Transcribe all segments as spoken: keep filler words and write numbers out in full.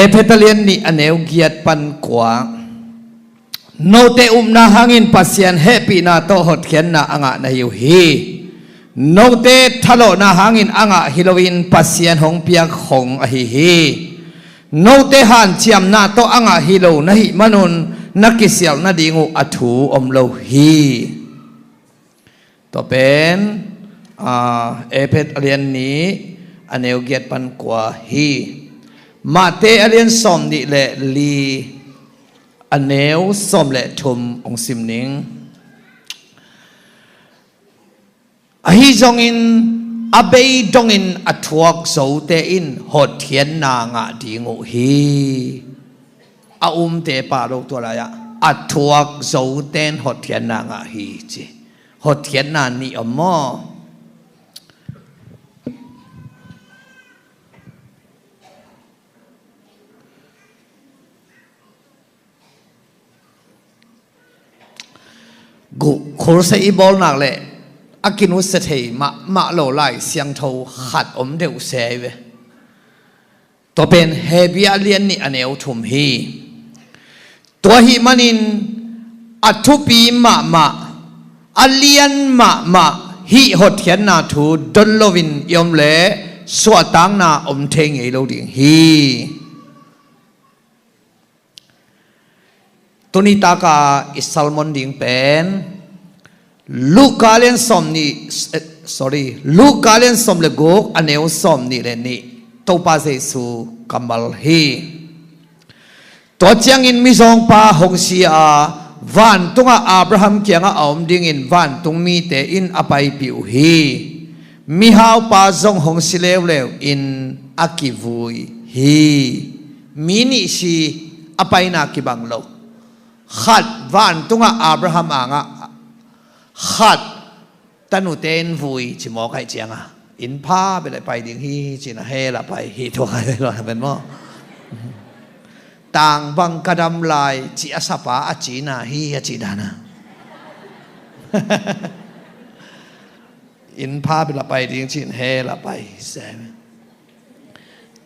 Efesa lian nih a neu giat pan kua. Note upna hangin Pasian hehpihna tawh hotkhiatna a ngah na hi uh hi. Note thalawhna hangin a ngah hi loin Pasian hong piak khong ahi hi. Note hanciamna tawh a ngah hi lo na hih manun na kisialh nading uh a thu om lo hi. Tua pen, aa, Efesa a lian nih a neu giat pan kua hi. Mate a lian sawm nih le li a neu sawm le thum hong sim ning. Ahi zongin a bei dongin a thuak zote in hotkhiatna ngah ding uh hi. A umte pah lo tua lai-ah a thuak zote in hotkhiatna ngah hi ci. Hotkhiatna nih om maw? Gu-, khursa i bawlnak le a kinusia thei mahmah lo Lai Siangtho khat om deuh se ve. Tua pen Hebru a lian nih a neu thum hi. Tua hih manin a thupi mahmah, a lian mahmah hih hotkhiatna thu don loin i om leh suahtakna om thei ngei lo ding hi. Tuni taka i sermon ding pen Luka lian sawm nih, eh, sorry, Luka lian sawm le guk a neu sawm nih le nih, Topa Jesu kammal hi. Tua ciangin mizawngpa hong si a, vantungah Abraham kiangah a om dingin vantung mite in a paipih uh hi. Mihaupa zong hong si leuleu in a kivui hi. Mi nih si, a paina kibang lo. Khat vantungah Abraham angah, khat tanute in vui ci mawk ahih cianga, inn pha bia le pai ding hi ci-in a hel a pai hi, tua khai lo na pen maw? Tang bang ka dam lai ci a sapa a cina hi a ci dana. Inn pha bia le pai ding ci-in hel a pai hi se.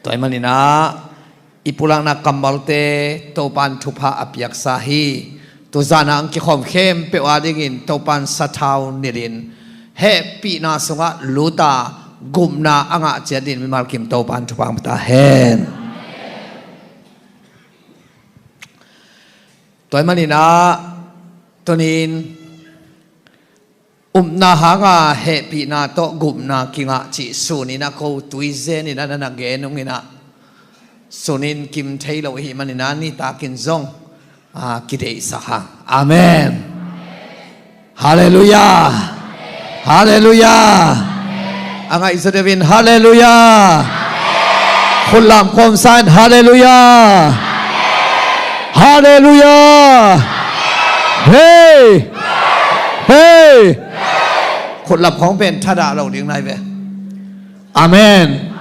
Tua ahih maninah i pulakna kammalte Topan thupha a piaksa hi. Tuzanah ang kikhawm khempeuh adingin Topan sathau nilhin hehpihna sungah luta gupna a ngah ciat dingin mimal kim Topan thupha ang pia ta hen. Tua ahih maninah tunin upna hanga hehpihna tawh gupna kingah cih suninah ko tuizeninah na na gen unginah sunin kim thei lo ahih maninah nitakin zong, ah, kideihsak hang. Amen. Halleluiah. Halleluiah. A ngaihsut deuhin halleluiah. Khutlam khawmsa in halleluiah. Halleluiah. Hei. Hei. Khutlap khawng pen thadah lo ding nai ve. Amen.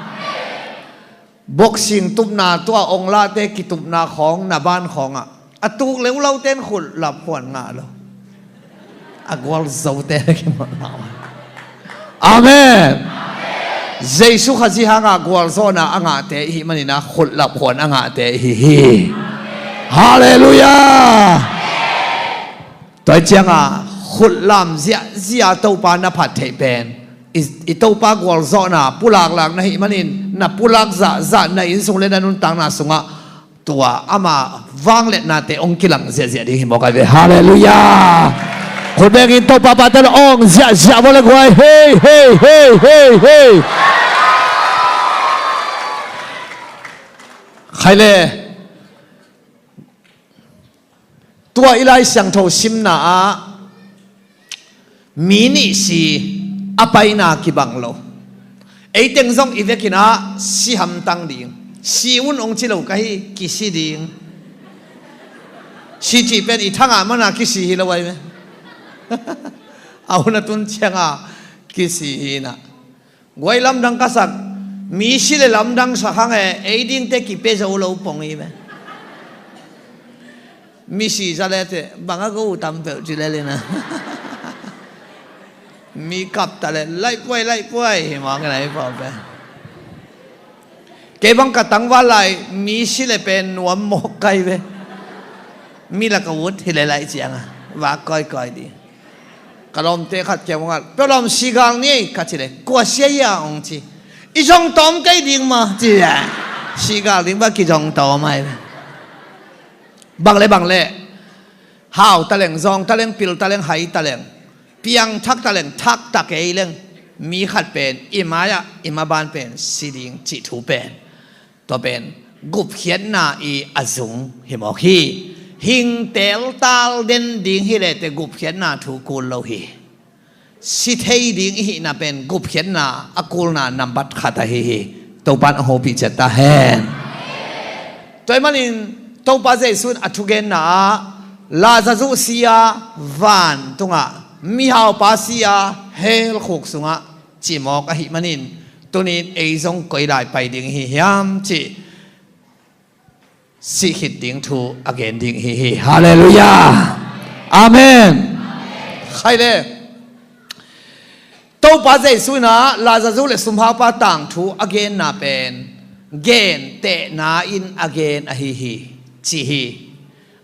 Boxing tupna tua onglahte kitupna khawng na ban khawngah a tuk leulote in khutlap khuan ngah lo. A gualzote na kimawh ngah. Amen. Jesu Khazih hanga gualzawhna a ngahte ihi maninah khutlap khuan a ngahte ihi hi. Halleluiah. Tua hi cianga khutlam ziahziah Topa na phat theih pen i, i Topa gualzawhna pulaklak na hih manin na pulak zahzah na innsung le na nuntakna sungah tua ama vangliatnate hong kilang ziahziah ding hi mawk ai ve. Halleluiah. Khutbengin Topa pahtakin hong ziahziah vawh le guai. Hei, hei, hei, hei, hei. Khai le. Tua i Lai Siangtho simna ah mi nih si a paina kibang lo. Eiteng zong i vekinah si hamtang ding. Si un hong ci lo ka hi, kisi ding. Si cih pen i thangah mana kisi hi lo ai ve. A hun a tun cianga kisi hi inah. Guai lamdang ka sak, mi si le lamdang sak hang e, ei dingte kipia zo lo pong hi ve. Mi si za le te, bang a go uh tam peuh ci le lina. Mi kap ta le, laih puai, laih puai, hi mawk ina hi pawh pe. Kei bang ka tangval lai, mi si le pen nuam mawk kai ve. Mi la ka ut hi le lai cianga vak kawikawi ding. Ka lawmte khat kiang ungah, "Pia lawm, sigal ni ei," ka ci le, "Kua sia ia?" hong ci. "I zong tawm kei ding maw," ci le. Sigal ding bang kizong tawm ai. Bang le bang le. Hau taleng, zawng taleng, pil taleng, hai taleng, piangthak taleng, thak ta kei leng, mi khat pen i mai-ah i maban pen si ding cih thu pen, tua pen gupkhiatna i a zung hi mawk hi. Hing teltal den ding hi leh teh gupkhiatna thu kul lo hi. Si thei ding i hihna pen gupkhiatna a kulna nambat khat ahi hi. Topa in a hopih ciat ta hen. Tua ahih manin Topa Jesu in a thugenna ah, Lazarus si a vantungah, mihaupa si a hell khuk sungah cimawk ahih manin, tuni-in ei zong koi lai pai ding hi hiam cih sih khit ding thu a gen ding hi hi. Halleluiah. Amen. Khai le. Topa Jesu in ah Lazarus le sumhaupa tangthu a genna pen gentehna in a gen ahi hi, ci hi.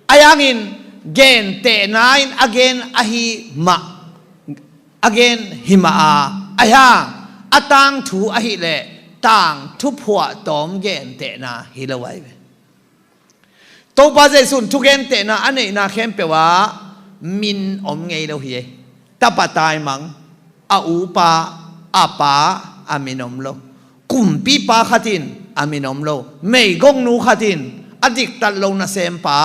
Ahi hangin gentehna in a gen ahi mah, a gen hi mah a, ahi hang a tangthu ahih leh tangthu phuahtawm gentehna hi lo ahi ve. Topa Jesu in thugentehna a neihna khempeuh ah min om ngei lo hi. Tapa taimang, a upa, a pa, a min om lo. Kumpipa khat in a min om lo. Meigongnu khat in, a diktat lo nasempa,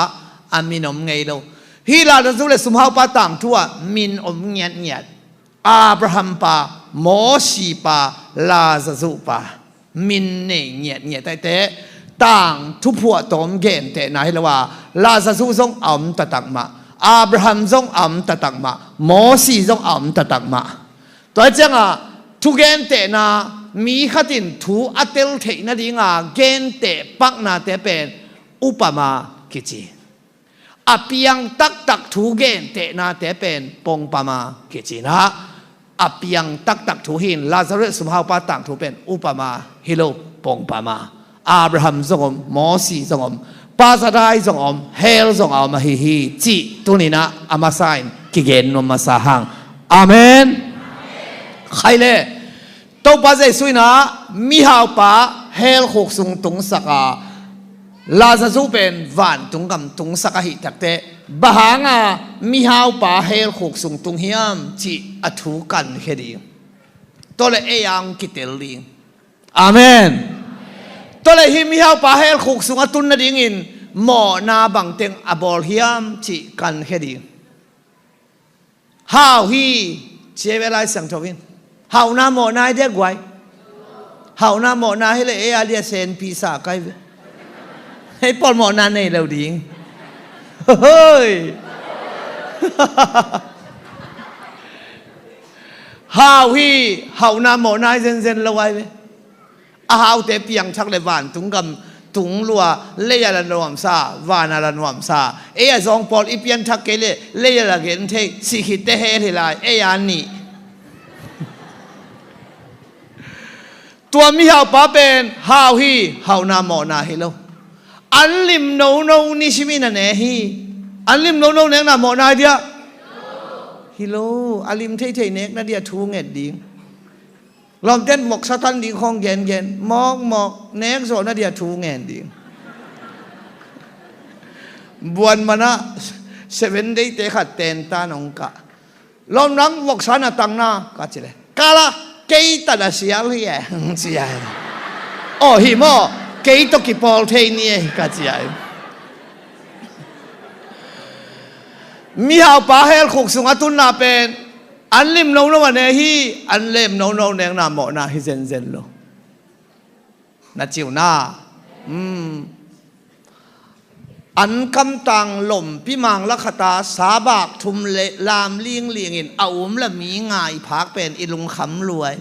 a min om ngei lo. Hih Lazarus le sumhaupa tangthu ah min om ngiatngiat. Abraham pa, Mosi pa, Lazarus pa. Min nei ngiatngiat ahi teh, tangthu phuahtawm gentehna hi lo a, Lazarus zong a om taktak mah, Abraham zong a om taktak mah, Mosi zong a om taktak mah. Tua hi ciangah thugentehna, mi khat in thu a tel theih nadinga genteh paknate pen upama kici. A piang taktak thu gentehnate pen pongpama kici in ah, a piang taktak thu hi in, Lazarus sumhaupa tangthu pen upama hi lo, pongpama. Abraham zong om, Mosi zong om, Pa Zadai zong om, hell zong a om ahi hi cih tuni-in ah a masa in kigen nuam masa hang. Amen. Khai le. Topa Jesu in ah mihaupa hell khuk sung tungsak a, Lazarus pen vantung gam tungsak ahih takteh, bang hanga mihaupa hell khuk sung tung hiam cih a thu kankhia ding. Tua leh ei a hong kitel ding. Amen. Tua leh hih mihaupa hell khuk sung a tun nadingin mawhna bangteng a bawl hiam cih kankhia ding. Hau hi, ci hi ve Lai Siangtho in. Hauhna mawhna hi dia guai. Hauhna mauhna hi leh ei a lia senpi sa kai ve. Ei pawl mawhna nei lo ding. Hoi. Hau hi, hauhna mawhna hi zenzen lo ai ve. A haute piangthak le vantung gam tung lua, lei a la nuamsa, van a la nuamsa. Ei a zawng pawl i pianthak kei le, lei a la gen thei, sih khitte hell hi lai, ei a nih. Tua mihaupa pen hau hi, hauhna mawhna hi lo. An lim nono nisim in a ne hi. An lim nono nekna mawhna hi dia? Hi lo, a lim theithei nekna dia thu nget ding. Lawmten voksa tan ding khawng gengen, mawkmawk, nek zawhna dia thu ngen ding. Buan manah Seven Day-te khat tentan hong kah. Lawm, nang voksa na tang na, ka ci le. Kala, kei tana sial hi e, ci ai. Aw, hi maw, kei tawh kipawl thei ni e, ka ci ai. Mihaupa hell khuk sung a tunna pen, an lim nono a ne hi, an lim nono nekna mawhna hi zenzen lo. Na ciu na. Hmm. An kamtang lompi mang lakhata sabak thum le lam linglingin a um la mi ngai phak pen i lungkham luai.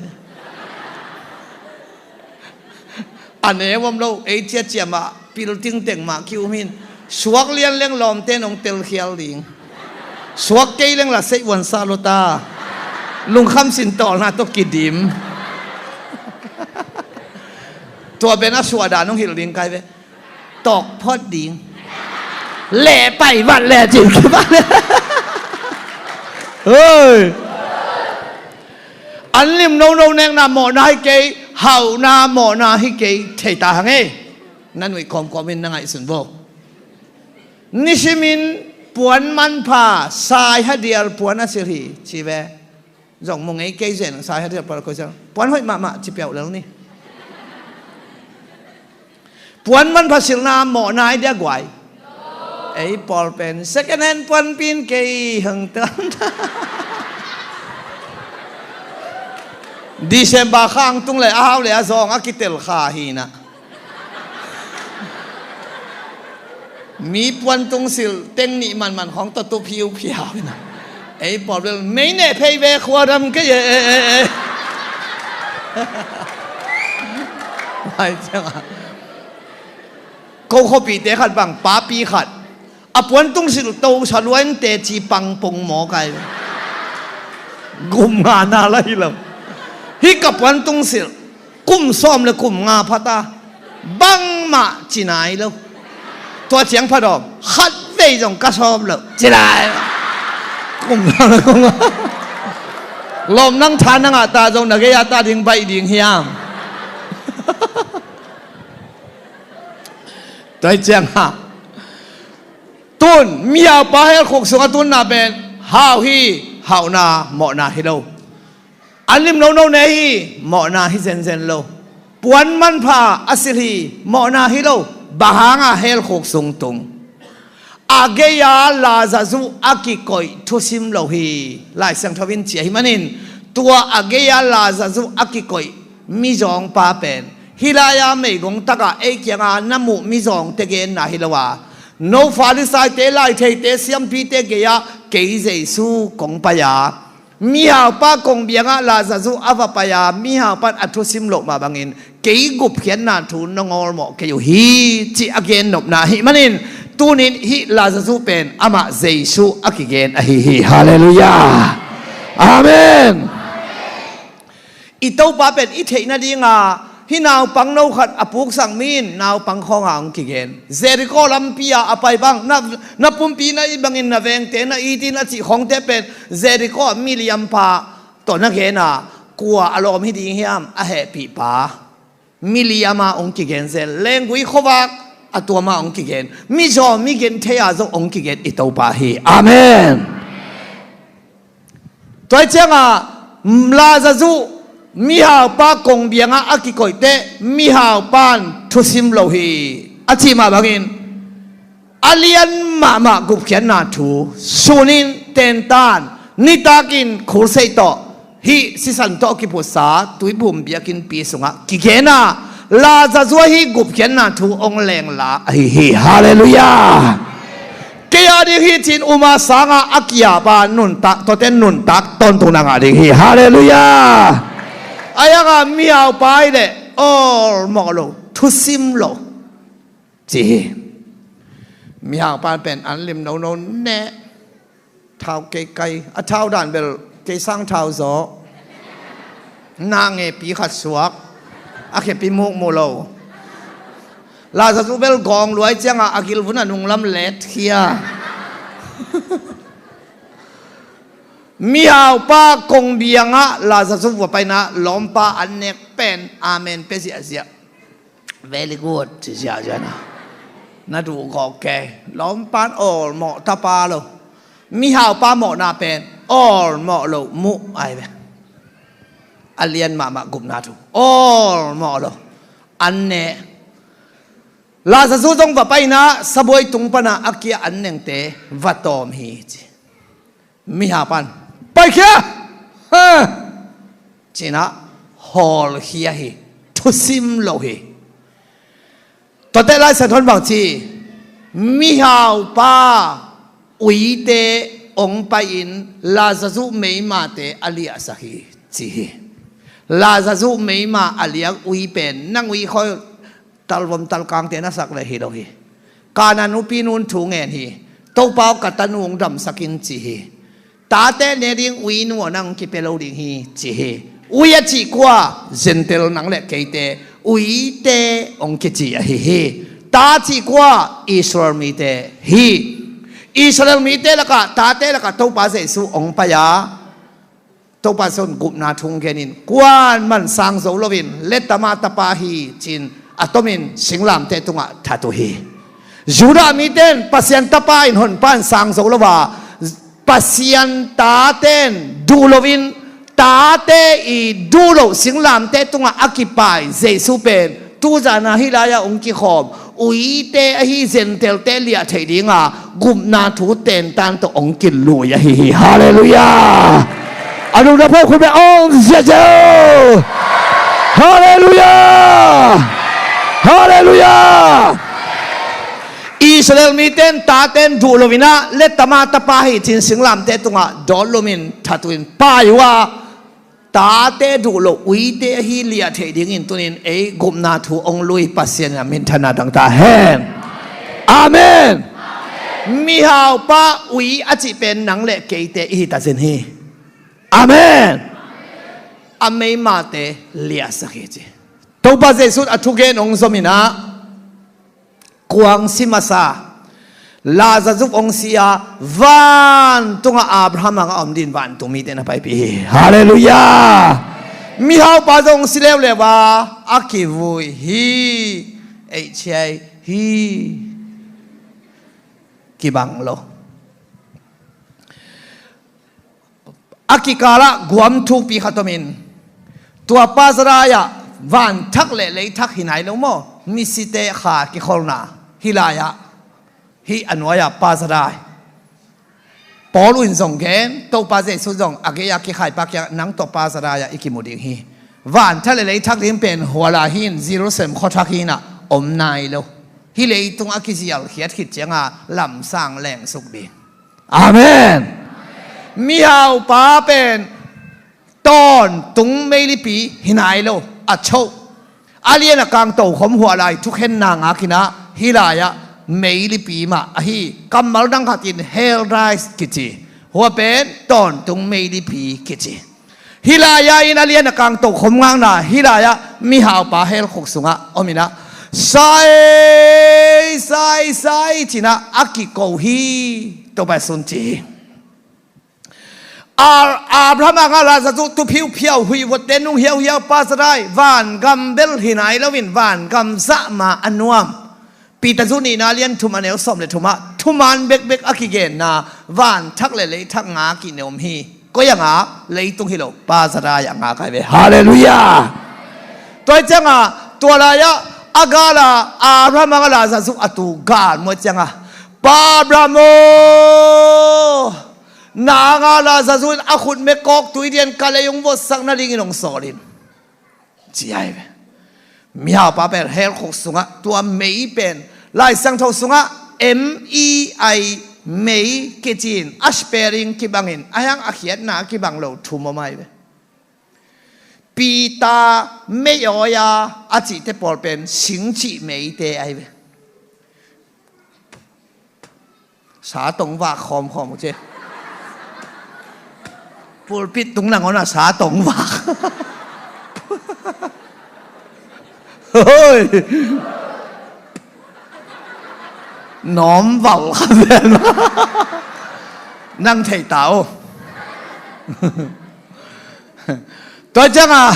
A ne uam lo, ei ciacia mah, pil tingteng mah ki um hin. Suak lian leng lawmten hong telkhial ding. Suak kei leng la seih uansa lo ta. Lungkham sin tawlna tawh kidim. Tua pen a suahdan hong hilh ding kai ve. Tawk phot ding. Leh pai vat leh cin kivat leh. Hoi. An lim nono nekna mawhna hi kei, hauhna mawhna hi kei thei ta hang ei. Na nuih kawmkawm in na ngaihsun vo. Nisimin puan manpha, sai hadial puan a silh hi ci ve. Zong mu ngei kei zen, sai hadial puan a koi zel. Puan hoih mahmah ci piauh lel ni. Puan manpha silhna mawhna hi dia guai. Ei pawl pen second hand puan pin kei hang tan. December khang tung le a hau le a zawng a kitel kha hi na. Mi puantung silh teng nih manman khawng tawh tup hiuphiau hi na. Ei pawl bel mei neh phei ve khua dam kei e, e, e, e. Vai ciang a. Ko khuapite khat bang, papi khat. A puantung silh to sa luan teci pang pong maw kai. Gum nga na la hi lo. Hih ka puantung silh. Kum sawm le kum nga pha ta. Bangmah ci nai lo. Tua ciang pha dawm. Khat vei zong ka sawm lo. Ci nai lo. Kum sawm le kum nga. Lawm nang tha na ngah ta zong na gei a ta ding baih ding hiam. Tua hi ciang ha. Tun, mihaupa helkhuk sung a tunna pen, hau hi, hauhna, mawhna hi lo. An lim nono ne hi, mawhna hi zenzen lo. Puan manpha a silh hi, mawhna hi lo. Bang hanga helkhuk sung tung. A gei-a lazazu a kikoih thusim lo hi. Lai Siangtho in ci ahi manin, tua a gei-a lazazu a kikoih mizawngpa pen, hih lai-a meigong takah ei kianga na muh mizawngte genna hi lo a, no Farisaite, laitheite, siampite gei-ah kei Jesu kong pai a, mihaupa kong biangah lazazu a va pai a, mihaupan a thusim loh mah bangin kei gupkhiatna thu nong awlmawh kei uh hi, cih a gennopna ahi manin, tunin hih lazazu pen amah Jesu a kigen ahi hi. Halleluiah. Amen. I Topa pen i theih nadinga hih naupang no khat a puksak mi in naupang khawnga hong kigen. Jericho lampi-a a pai bang, na, na pumpi na it bangin na vengte na it in a cih khawngte pen Jericho miliampa tawh na gen a, kua a lawm hi ding hiam a hehpihpa. Miliama hong kigen zel, lenggui khuavak a tuama hong kigen, mizaw mi gentheia zong hong kigen i Topa hi. Amen. Tua hi cianga, lazazu, mihaupa kong biangah a kikoihte, mihaupan thusim lo hi, a cih mah bangin, a lian mahmah gupkhiatna thu, sunin tentan, nitakin khulseih tawh, hih sisan tawh kiputsa, tuibum biakinnpi sungah, kigen a, lazazu ahi gupkhiatna thu hong lengla ahi hi. Halleluiah. Kei a ding hi cin uma sanga a kiapa nuntak, tuate nuntak tawntung na ngah ding hi. Halleluiah. A yanga mihaupa hi leh awlmawh lo, thusim lo, ci hi. Mihaupa pen an lim nono neh. Thau kei kai, a thau dan bel kei sang thau zaw. Na ngepi khat suak. A khepi mukmuh lo. Lazazu bel gawng luai cianga a gilvun a nunglam let khia. Mihaupa kong biangah lazazu va paina lawmpa an nek pen amen pe ziahziah. Very good, ci ziahziah na. Na duh gawh kei. Lawmpan awlmawh tapa lo. Mihaupa mawhna pen awlmawh lo muh ai ve. A lian mahmah gupna thu. Awlmawh lo. An ne. Lazazu zong va paina sabuai tung pana a kia an nengte va tawm hi ci. Mihaupan paikhia. Ha! Cinah hawlkhia hi. Thusim lo hi. Tuate Lai Siangtho in bang ci, mihaupa uite hong pai-in lazazu meimate a liahsak hi, ci hi. Lazazu meima a liak ui pen nang ui khoi talvom talkangte na sak le hi lo hi. Kana nupi nun thu ngen hi. Topa aw ka tanu hong damsak in ci hi. Tate ne ding ui nu aw nang kipia lo ding hi ci hi. Ui a cih kua Gentile nang le keite uite hong kici ahi hi. Ta cih kua? Israel mite hi. Israel mite lakah, tate lakah Topa Jesu hong pai a, Topa Jesu in gupna thu hong genin kuaman sang zo loin, Letama tapa hi ci-in a tomin singlamteh tungah that uh hi. Judah mite in Pasian tapa in honpa in sang zo lo a, Pasian tate in duh loin, tate i duh loh singlamteh tungah a kipai Jesu pen tuzana hih lai-ah hong kikhawm, uite ahi Gentile-te liah theih dinga gupna thu tentan tawh hong kilui ahi hi. Halleluiah. A nungna phawk khut beng om ziahziah. Halleluiah. Halleluiah. Israel mite in tate in duh loin ah, Letama tapa hi ci-in singlamteh tungah dawt lomin that uh in pai uh a, tate duh loh uite ahi liah theih dingin tunin ei gupna thu hong lui Pasian in a minthanna dang ta hen. Amen. Mihaupa ui a cih pen nang le keite i hi ta zen hi. Amen. A meimate liahsak hi ci. Topa Jesu a thugen hong zomin ah, kuang si masa, Lazarus hong si a, vantungah Abraham angah om dingin vantung mite na paipih hi. Halleluiah. Mihaupa zong hong si leuleu a, a kivui hi. Ei ciai hi. Kibang lo. A kikalah guam thukpi khat omin, tua pa Zara-ah vanthak le leithak hi nai lo maw, misite kha kikholhna hih lai-ah, hih a nuai-ah pa Zara, Paul in zong gen, Topa Jesu zong a gei-a kikhaipa kiangah, nang tawh pa Zara-ah i kimu ding hi. Vanthak le leithak ding pen hua lai hi-in, Jerusalem khuathak hi-in ah om nai lo. Hih leitung a kizialkhiat khit cianga lamsang lengsuk ding. Amen. Mihaupa pen tawntung meilipi hi nai lo, a choh. A lian a kang tokhom hua lai thukhenna ngakin ah, hih lai-ah meilipi mah ahi, kammal dang khatin hell dies kici. Hua pen tawntung meilipi kici. Hih lai-ah in a lian a kang tokhom ngakna, hih lai-ah mihaupa hell khuk sungah om in ah, sai, sai, sai ci-in ah a kiko hi. Topa Jesu in ci hi. Ar-, Abraham angah Lazarus tu phiuphiau, huih vuatte nung hiauhiau, pa Zara, vangam bel hi nai loin vangam zah ma a nuam. Peter zu nihna lian thum a neu sawm le thumah thuman bekbek a kigenna vanthak le leithak ngak i ne om hi. Koi-ah ngak? Leitung hi lo, pa Zara-ah ngak ahi ve. Halleluiah. Tua hi ciangah tua lai-ah a gala Abraham angah Lazarus a tu galmuat ciangah, Pa Abraham aw, nang angah Lazarus in a khutme kawktui lian ka lei hong vuatsak nadingin hong sawl in, ci ahi ve. Mihaupa pen hell khuk sungah, tua mei pen Lai Siangtho sungah M E I, mei kici-in a spelling kibangin, a hiang a khiatna kibang lo thu om ahi ve. Peter mei awi a, a cihte pawl pen singcih meite ahi ve. Sa tong vak khawmkhawm uh ci. Pulpit tung nangawn ah sa tong vak. Hoi. Nawm val kha ven. Nang thei ta uh. Tua ciangah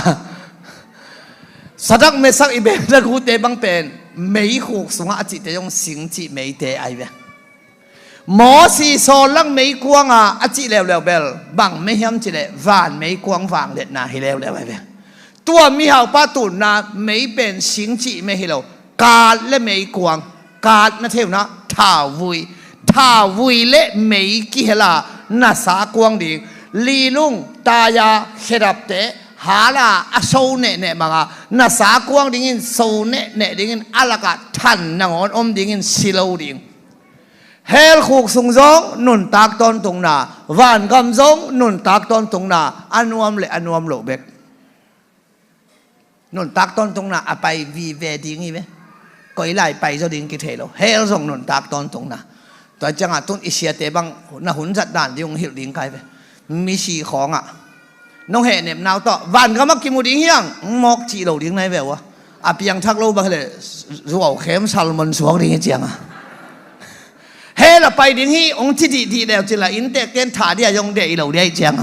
Sadrak, Mesak, Abednego-te bang pen mei khuk sungah a cihte zong singcih meite ahi ve. Mosi sawllang meikuangah a cih leuleu bel bang mei hiam cih leh van meikuang vangliatna hi leuleu ahi ve. Tua mihaupa tunna mei pen singcih mei hi lo, kat le meikuang, kat na thei un ah thauvui, thauvui le mei kihel a na sa kuang ding, lilung, taya, khedapte, hala a so nehneh bangah na sa kuang dingin, so nehneh dingin, a lakah than nangawn om dingin, si lo ding. Hell khuk sung zong nuntak tawntungna, vangam zong nuntak tawntungna, a nuam le a nuam loh bek. Nuntak tawntungna a pai vive ding hi ve. Koi lai pai zaw ding kithei lo. Hell zong nuntak tawntungna. Tua ciangah tun i siate bang na hun zat dan ding hong hilh ding ka hi ve. Misi khawngah nong hehnepna uh tawh vangam a kimu ding hi hang, mawk cih lo ding na hi ve uh a. A piangthak lo bang hileh zuau khem salmon suak ding hi cianga. Hell a pai ding hi hong ci dihdih leu cila inntekten thah dia zong deh i lo dia hi cianga.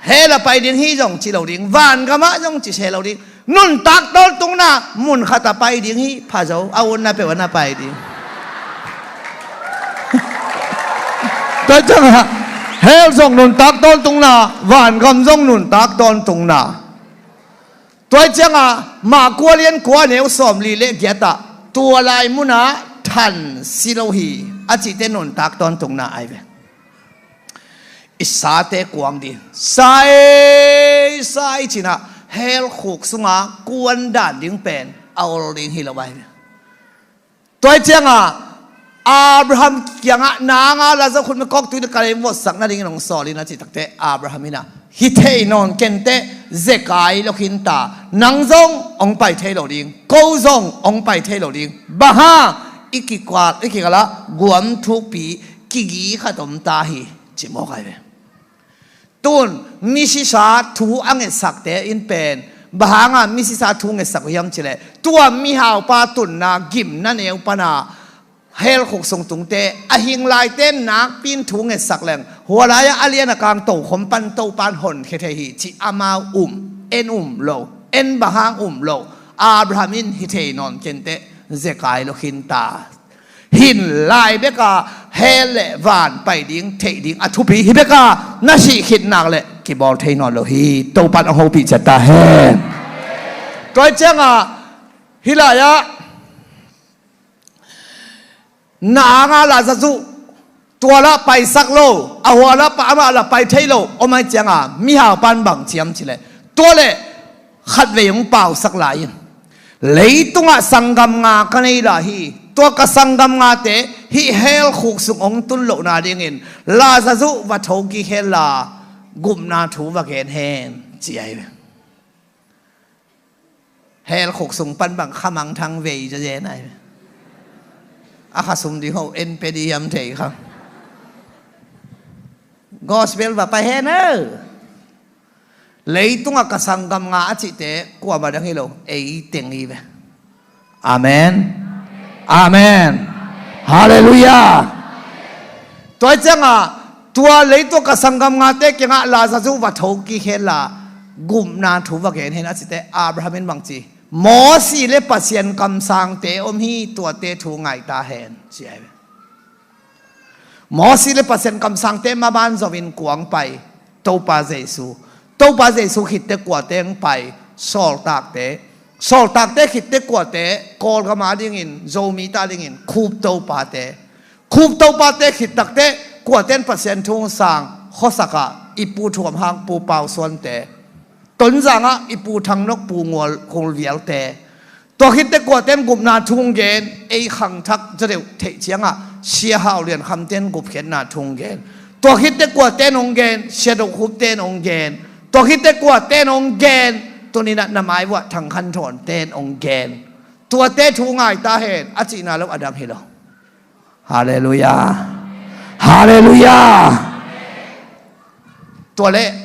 Hell a pai ding hi zong ci lo ding, vangamah zong ci se lo ding. Nuntak tawntungna mun khat a pai ding hi, pha zo, a utna peuh a na pai ding. Tua ciangah hell zong nuntak tawntungna, vangam zong nuntak tawntungna. Tua ciangah Marka lian kua neu sawmli le giatah tua lai munah than si lo hi a cihte nuntak tawntungna ai ve. I sate kuang ding, sai sai cinah hell khuk sunga kuan dan ding pen a ol ding hi lo ai ve. Tua ciangah Abraham kiangah nanga Lazarus khut me kawk tui le kalei votsak nadingin hong sawl in a cih takte Abraham inah hi thei nawn kenteh, zekai lo khin ta, nang zong hong pai thei lo ding, ko zong hong pai thei lo ding. Bang hang i kikal, i kikalah guam thukpi kigi khat om ta hi, ci mawk ai ve. Tun misisa thu a ngetsakte in pen bang hanga misisa thu ngetsak uh hiam cileh, tua mihaupa tunna gimna neu pana hell khuk sung tungte a hing laite nakpin thu ngetsak leng hua lai-ah a lian a kang tokhom pan Topan honkhia thei hi, ci amau um, en um lo, en bang hang um lo. Abraham in hi thei nawn kenteh, zekai lo khin ta. Hin lai beka hell le van pai ding, theih ding a thupi hi beka na sih khit nak le kibawl thei nawn lo hi. Topan a hopih ciat ta hen. Tua ciangah hi lai-ah nanga Lazarus tua lah paisak lo, a hua lah pa, amah lah pai thei lo om ai ciangah mihaupan bang ciam cileh, tua le khatvei hong pausak lai in, leitungah sanggam nga ka nei lai hi. Tua ka sanggam ngate hih hell khuk sung hong tun lohna dingin Lazarus va thokik henla gupna thu va gen hen, ci ai ve. Hell khuk sung pan bang khamangthang vei zazen ai ve. A khasum ding ho en pe ding hiam thei kha. Gospel va pai hen o. Leitungah ka sanggam nga a cihte kuamah dang hi lo, ei teng hi ve. Amen. Amen. Halleluiah. Tua ciangah tua leitungah ka sanggam ngate kiangah Lazarus va thokik henla gupna thu va gen hen a cihte Abraham in bang ci? Mosi le Pasian kamsangte om hi, tuate thu ngai ta hen, ci ai ve. Mosi le Pasian kamsangte maban zovin kuang pai Topa Jesu. Topa Jesu khitte kuate hong pai? Sawltakte. Sawltakte khitte kuate? Kawlgam a dingin, Zomite a dingin Khup Topate. Khup Topate khit takte kuaten Pasian thu hong sang? Khuasakah i Pu Thuam Hang, Pu Pau Suante. Tonzangah i Pu Thang Nok, Pu Ngual Khul Vialte. Tua khitte kuaten gupna thu hong gen? Ei khangthak zaw deuh theih ciangah Sia Hau Lian Kham ten gupkhiatna thu hong gen. Tua khitte kuaten hong gen? Sia Dok Hup ten hong gen. Tua khitte kuaten hong gen? Tuninah na mai vuah Thang Khan Thawn ten hong gen. Tuate thu ngai ta hen a cihna lo a dang hi lo. Halleluiah. Halleluiah. Tua le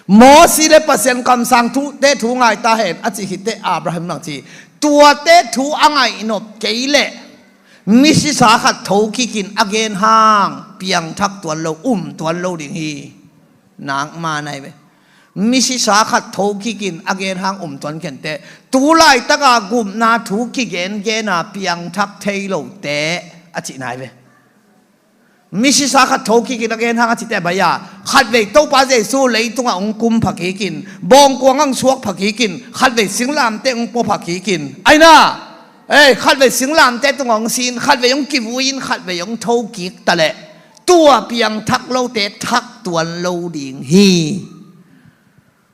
Mosi le Pasian kamsang thute thu ngai ta hen a cih khitte Abraham bang ci? Tuate thu a ngaih nop kei leh misisa khat thokikin a gen hang piangthak tuan lo, um tuan lo ding hi. Nak ma nai ve. Misisa khat thokikin a gen hang um tuan kenteh, tu laitaka gupna thu kigengena piangthak thei lote a cih nai ve. Misisa khat thokikin a gen hang a cihte bai-a, khatvei Topa Jesu leitungah hong kum pha kikin, bawngkuang hong suak pha kikin, khatvei singlamteh hong pua pha kikin, aina, ei, khatvei singlamteh tungah hong sin, khatvei hong kivui-in khatvei hong thokik taleh tua piangthak lote thak tuan lo ding hi.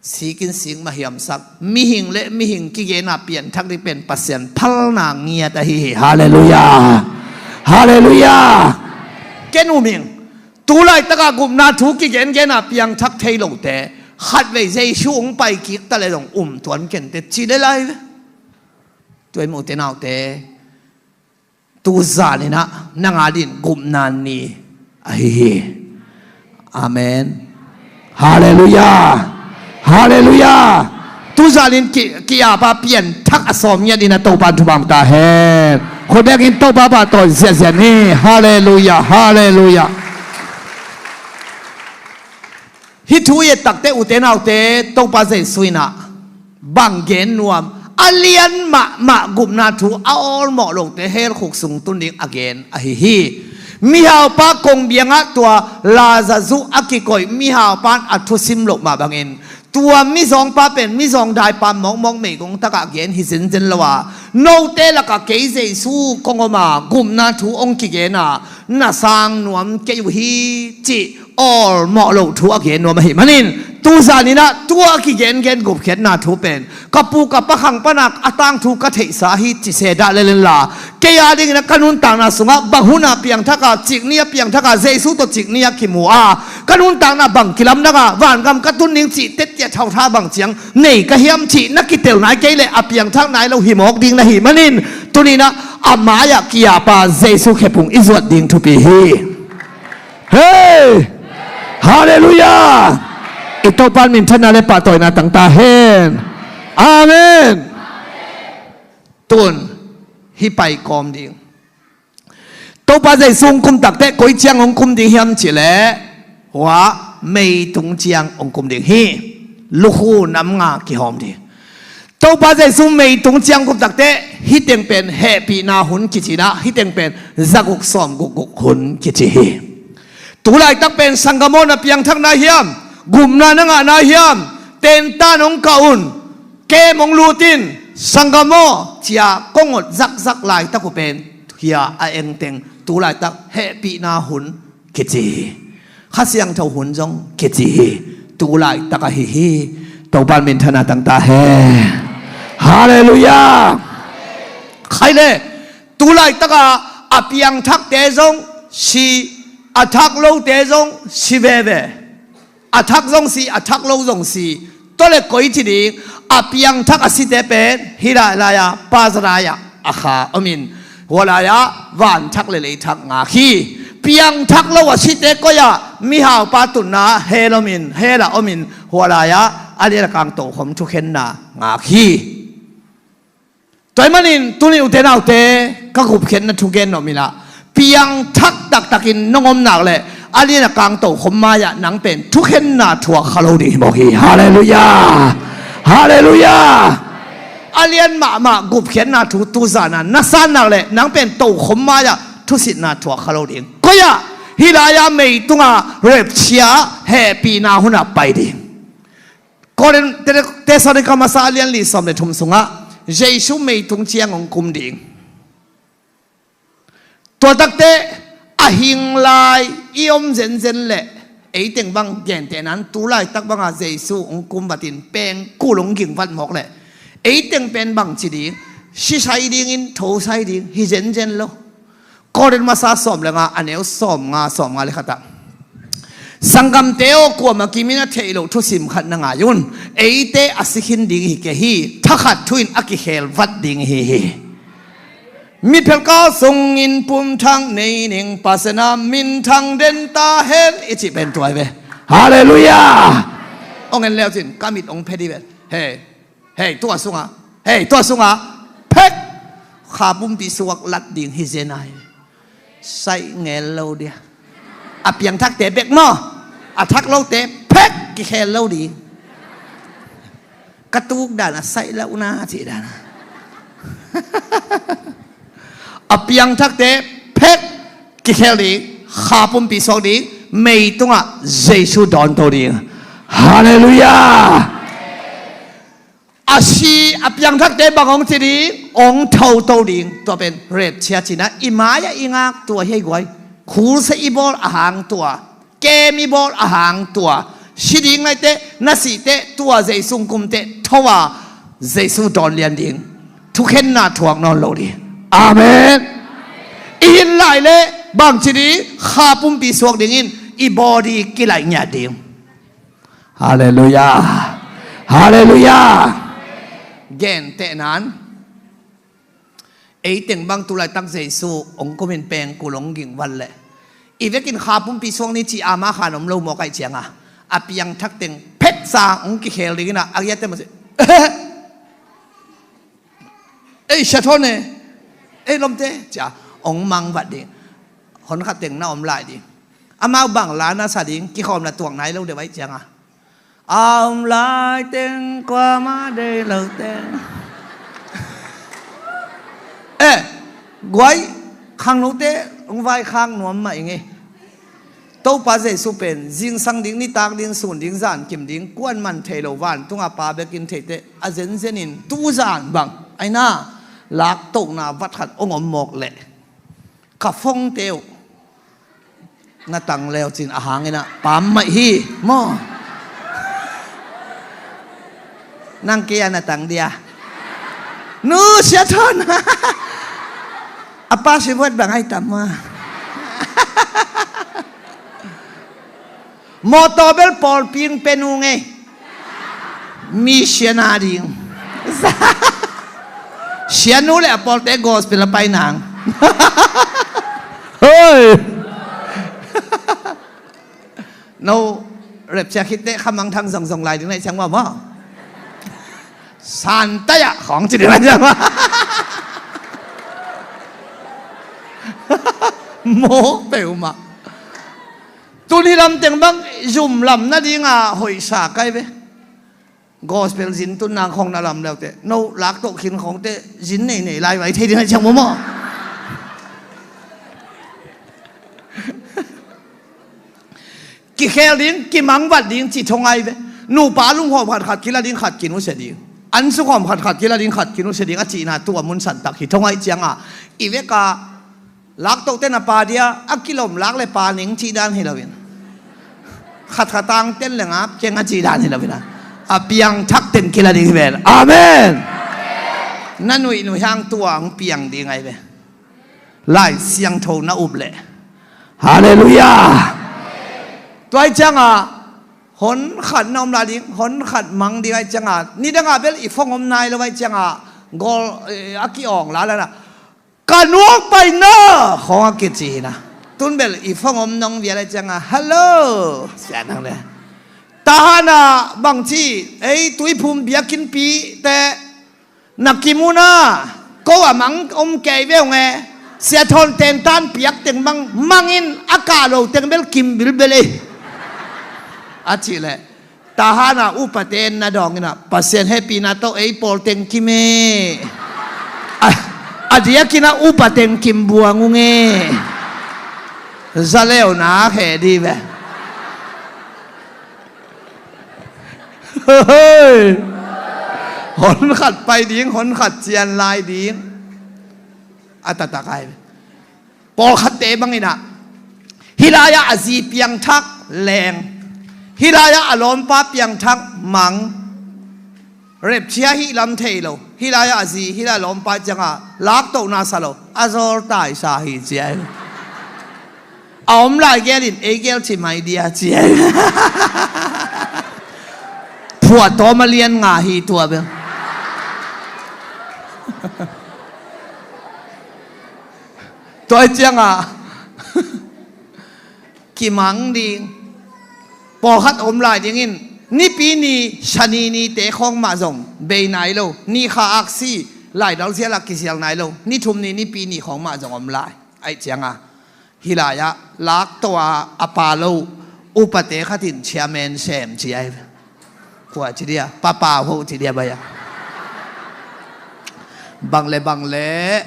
Sikin sik mah hiamsak, mihing le mihing kigena pianthak ding pen Pasian phalna ngiat ahi hi. Halleluiah. Halleluiah. Ken um ing. Tu laitaka gupna thu kigengena piangthak thei lote, khatvei Jesu hong paikik taleh zong um tuan kenteh ci le lai ve. Tua i mute naute, tuzaninah nang a dingin gupna ni ahi hi. Amen. Halleluiah. Halleluiah. Tuzanin ki, ki-ap a pianthak a sawm ngiat in a Topa in thupha ta hen. Khut bengin Topa pahtawi ziahziah ni. Halleluiah, halleluiah. Hih thu i et takteh ute naute, Topa Jesu in ah bang gen nuam, a lian mahmah gupna thu a awlmawh lote hell khuk sung tun ding a gen ahi hi. Mihaupa kongbiangah tua Lazarus a kikoih mihaupa in a thusim loh mah bangin, tua mizawngpa pen mizawng daipa mawkmawk meigong takah gen hi zenzen lo a, note lakah kei Jesu kong om a, gupna thu hong kigen a, na sang nuam kei uh hi cih awlmawh loh thu a gen nuam ahih manin, tuzanin ah tua a kigengen gupkhiatna thu pen ka pu ka pa khang panin a tangthu ka theihsa hi ci se dah lel inla, kei a dingin ah ka nuntakna sungah bang hun a piangthak a, cik ni a piangthak a, Jesu tawh cik ni a kimu a, ka nuntakna bang kilamdang a, vangam ka tun ding cih tettiah thautha bang ciang nei ka hiam cih na kitel nai kei leh a piangthak nai lo hi mawk ding na hih manin, tunin ah a mai-ah ki-ap a Jesu khe pung i zuat ding thupi hi. Hei! Halleluiah! I Topa in minthanna le pahtawina tang ta hen. Amen. Tun hih pai kawm ding. Topa Jesu hong kum takteh koi ciang hong kum ding hiam cih leh, hua meitung ciang hong kum ding hi. Lukhu nam nga kihawm ding. Topa Jesu meitung ciang kum takteh hih teng pen hehpihna hun kici in ah, hih teng pen zaguk sawmguk guk hun kici hi. Tu laitak pen sanggam aw, na piangthak nai hiam, gupna na ngah nai hiam, tentan hong kah un, kem hong lut in, sanggam aw, ci-a kong ot zakzak laitak uh pen, hia a engteng tu laitak hehpihna hun kici hi. Kha Siangtho hun zong kici hi. Tu laitak ahi hi. Topa in minthanna tang ta hen. Halleluiah. Khai le, tu laitak a a piangthakte zong si, a thak lote zong si veve. A thak zong si, a thak lo zong si. Tua le koi ci ding, a piangthak a site pen hih lai lai-a, pa za lai-ah a kha om in, hua lai-ah vanthak le leithak ngak hi. Piangthak lo a site koi-ah, mihaupa tunna hell om in, hell-ah om in, hua lai-ah a lian a kang tokhom thukhenna ngak hi. Tua ahih manin tuni ute naute, ka gupkhiatna thugen nuam in ah, piangthak taktakin nong om nak leh a lian a kang tokhom mai-ah nang pen thukhenna thuak kha lo ding hi mawk hi. Halleluiah. Halleluiah. A lian mahmah gupkhiatna thu tuzan a na san nak leh nang pen tokhom mai-ah thusitna thuak kha lo ding. Koi-ah? Hih lai-a meitung a rapture, hehpihna hun ah pai ding. Korin, Te-, Thessalonika masa a lian li sawm le thum sungah Jesu meitung ciang hong kum ding. Tua takteh a hing lai i om zenzen leh, ei teng bang gentehna in tu laitak banga Jesu hong kum vat in pengkul hong ging vat mawk leh, ei teng pen bang ci ding, si sai dingin tho sai ding hi zenzen lo. Korin masa sawm le nga, a neu sawm nga, sawm nga le khat ah, sanggamte aw, kuamah kimin a theih loh thusim khat na ngai un. Eite a si khin ding hi kei hi. Thakhat thu in a kikhel vat ding hi hi. Mitphelka sungin pumthak nei ning, Pasian a minthang den ta hen, i cih pen tua hi ve. Halleluiah. Hong en leu cin ka mit hong phe dih ve. Hei. Hei, tua sungah, hei, tua sungah phek, kha pumpi suak lat ding hi zen ai. Saih ngel lo dia. A piangthakte bek maw, a thak lote phek, kikhel lo ding. Ka tuk dan a saih lo na cih dan a. A piangthakte phek, kikhel ding, kha pumpi suak ding, mei tungah Jesu dawnto ding. Halleluiah. A si, a piangthakte bang hong ci ding, hong thoto ding. Tua pen rapture cih na, i mai-ah i ngak tua hi ei guai. Khulsia i bawl a hang tua, kem i bawl a hang tua, si ding nai teh, na sih teh, tua Jesu hong kum teh tho a, Jesu dawn lian ding. Thukhenna thuak nawn lo ding. Amen. I hin lai leh bang ci ding, kha pumpi suak dingin i body kilaih ngiat ding. Halleluiah. Halleluiah. Gentehna in, ei teng bang tu laitak Jesu hong kumin pengkul hong ging vat leh, i vekin kha pumpi suak ni ci a, ma khan om lo mawk ahih ciangin, a piangthak teng phek sa hong kikhel dingin a, a giat teh maw, Ei, sia thawn e. Ei, lawmte, ci-a hong mangvat ding. Hon khat teng na om lai ding. Amau bang la na sa ding, kikhawm na tuak nai lo deuh ahih cianga. A om lai teng kuamah deih lo teng. Eh, guai, khangnote hong vaikhak nuam mah ing ei. Topa Jesu pen zingsang ding, nitak ding, sun ding, zan kim ding, kuaman thei lo, vantunga Pa bekin theite, a zenzenin tuzan bang aina laktohna vat khat hong om mawk leh ka phone-te uh na tang leu cin a hangin ah pam mah hi maw? Nang kei a na tang dia? Nu, sia thawn. A pa si vuat bang ai tam maw? Mawtaw bel pawlpi in pe nung ei. Mi sia na ding. Sia nu le a pawlte gospel a pai nang. Hoi. No, rapture khitteh khamangthang zongzong lai ding na hih ciang maw maw? Santaya khawng ci ding lai ciang maw? Mawk peuhmah. Tun hi lamteng bang zum lam nadinga hoihsa kai ve. Gospel zin tun nang khawng na lam leute, no laktoh khin khawngte zin nei nei lai vai thei ding a ciang maw maw? Kikhel ding, kimangvat ding ci thongai ve. Nupa lunghawm khatkhat kila ding, khat kinusia ding. An sungkhawm khatkhat kila ding, khat kinusia ding a cihna tua mun santak hi thongai cianga i veka laktohte na pa dia a kilawm lak le pa ning cih dan hi loin, khatkhat tangten le ngap keng a cih dan hi loin, a piangthak ten kila ding hi ven. Amen. Na nuih nuih hang tua hong piang ding ai ve. Lai Siangtho na up leh. Halleluiah. Tua ai cianga hon khat na om lai ding, hon khat mang ding ai cianga, nidanga bel i phone om nai lo ai cianga, gol, eh, a ki-awng lalana ka nuak pai na khawng a kici hina. Tun bel i phone om nong vial ai cianga, hello sia nang le. Tahana bangci ei Tuiphum biakinnpi te na kim un a, ko a mang om kei ve ung e. Sia thawn tentan piak teng bang mangin a kah lo teng bel kim bilbel ei. A cih leh Tahana upate na dawngin ah Pasian hehpihna tawh ei pawl teng kim e. A, a diakinah upa teng kim buang ung e. Zaleuna khe di ve. Hon khat pai ding, hon khat cian lai ding. A taktak ai ve. Pawlkhatte bangin ah hih lai-ah a zi piangthak leng, hih lai-ah a lawmpa piangthak mang. Rapture hih lam thei lo, hih lai-ah a zi, hih lai-ah a lawmpa ciangah laktohna sa lo, a zawl taisa hi ci ai. A om lai gelin ei gel ci mai dia ci ai. Phuahtawm a lian nga hi tua bel. Tua ciangah kimang ding. Pawlkhat om lai dingin Nipi ni, Sani ni te khawng mah zong bei nai lo. Ni kha aksi laidal zial a kizial nai lo. Ni thum ni, Nipi ni khawng mah zong om lai. Ai ciangah hih lai-ah laktoh a a pa lo upate khatin chairman sem ci ai. Kua ci dia, papa ho ci dia bai a. Bang le bang le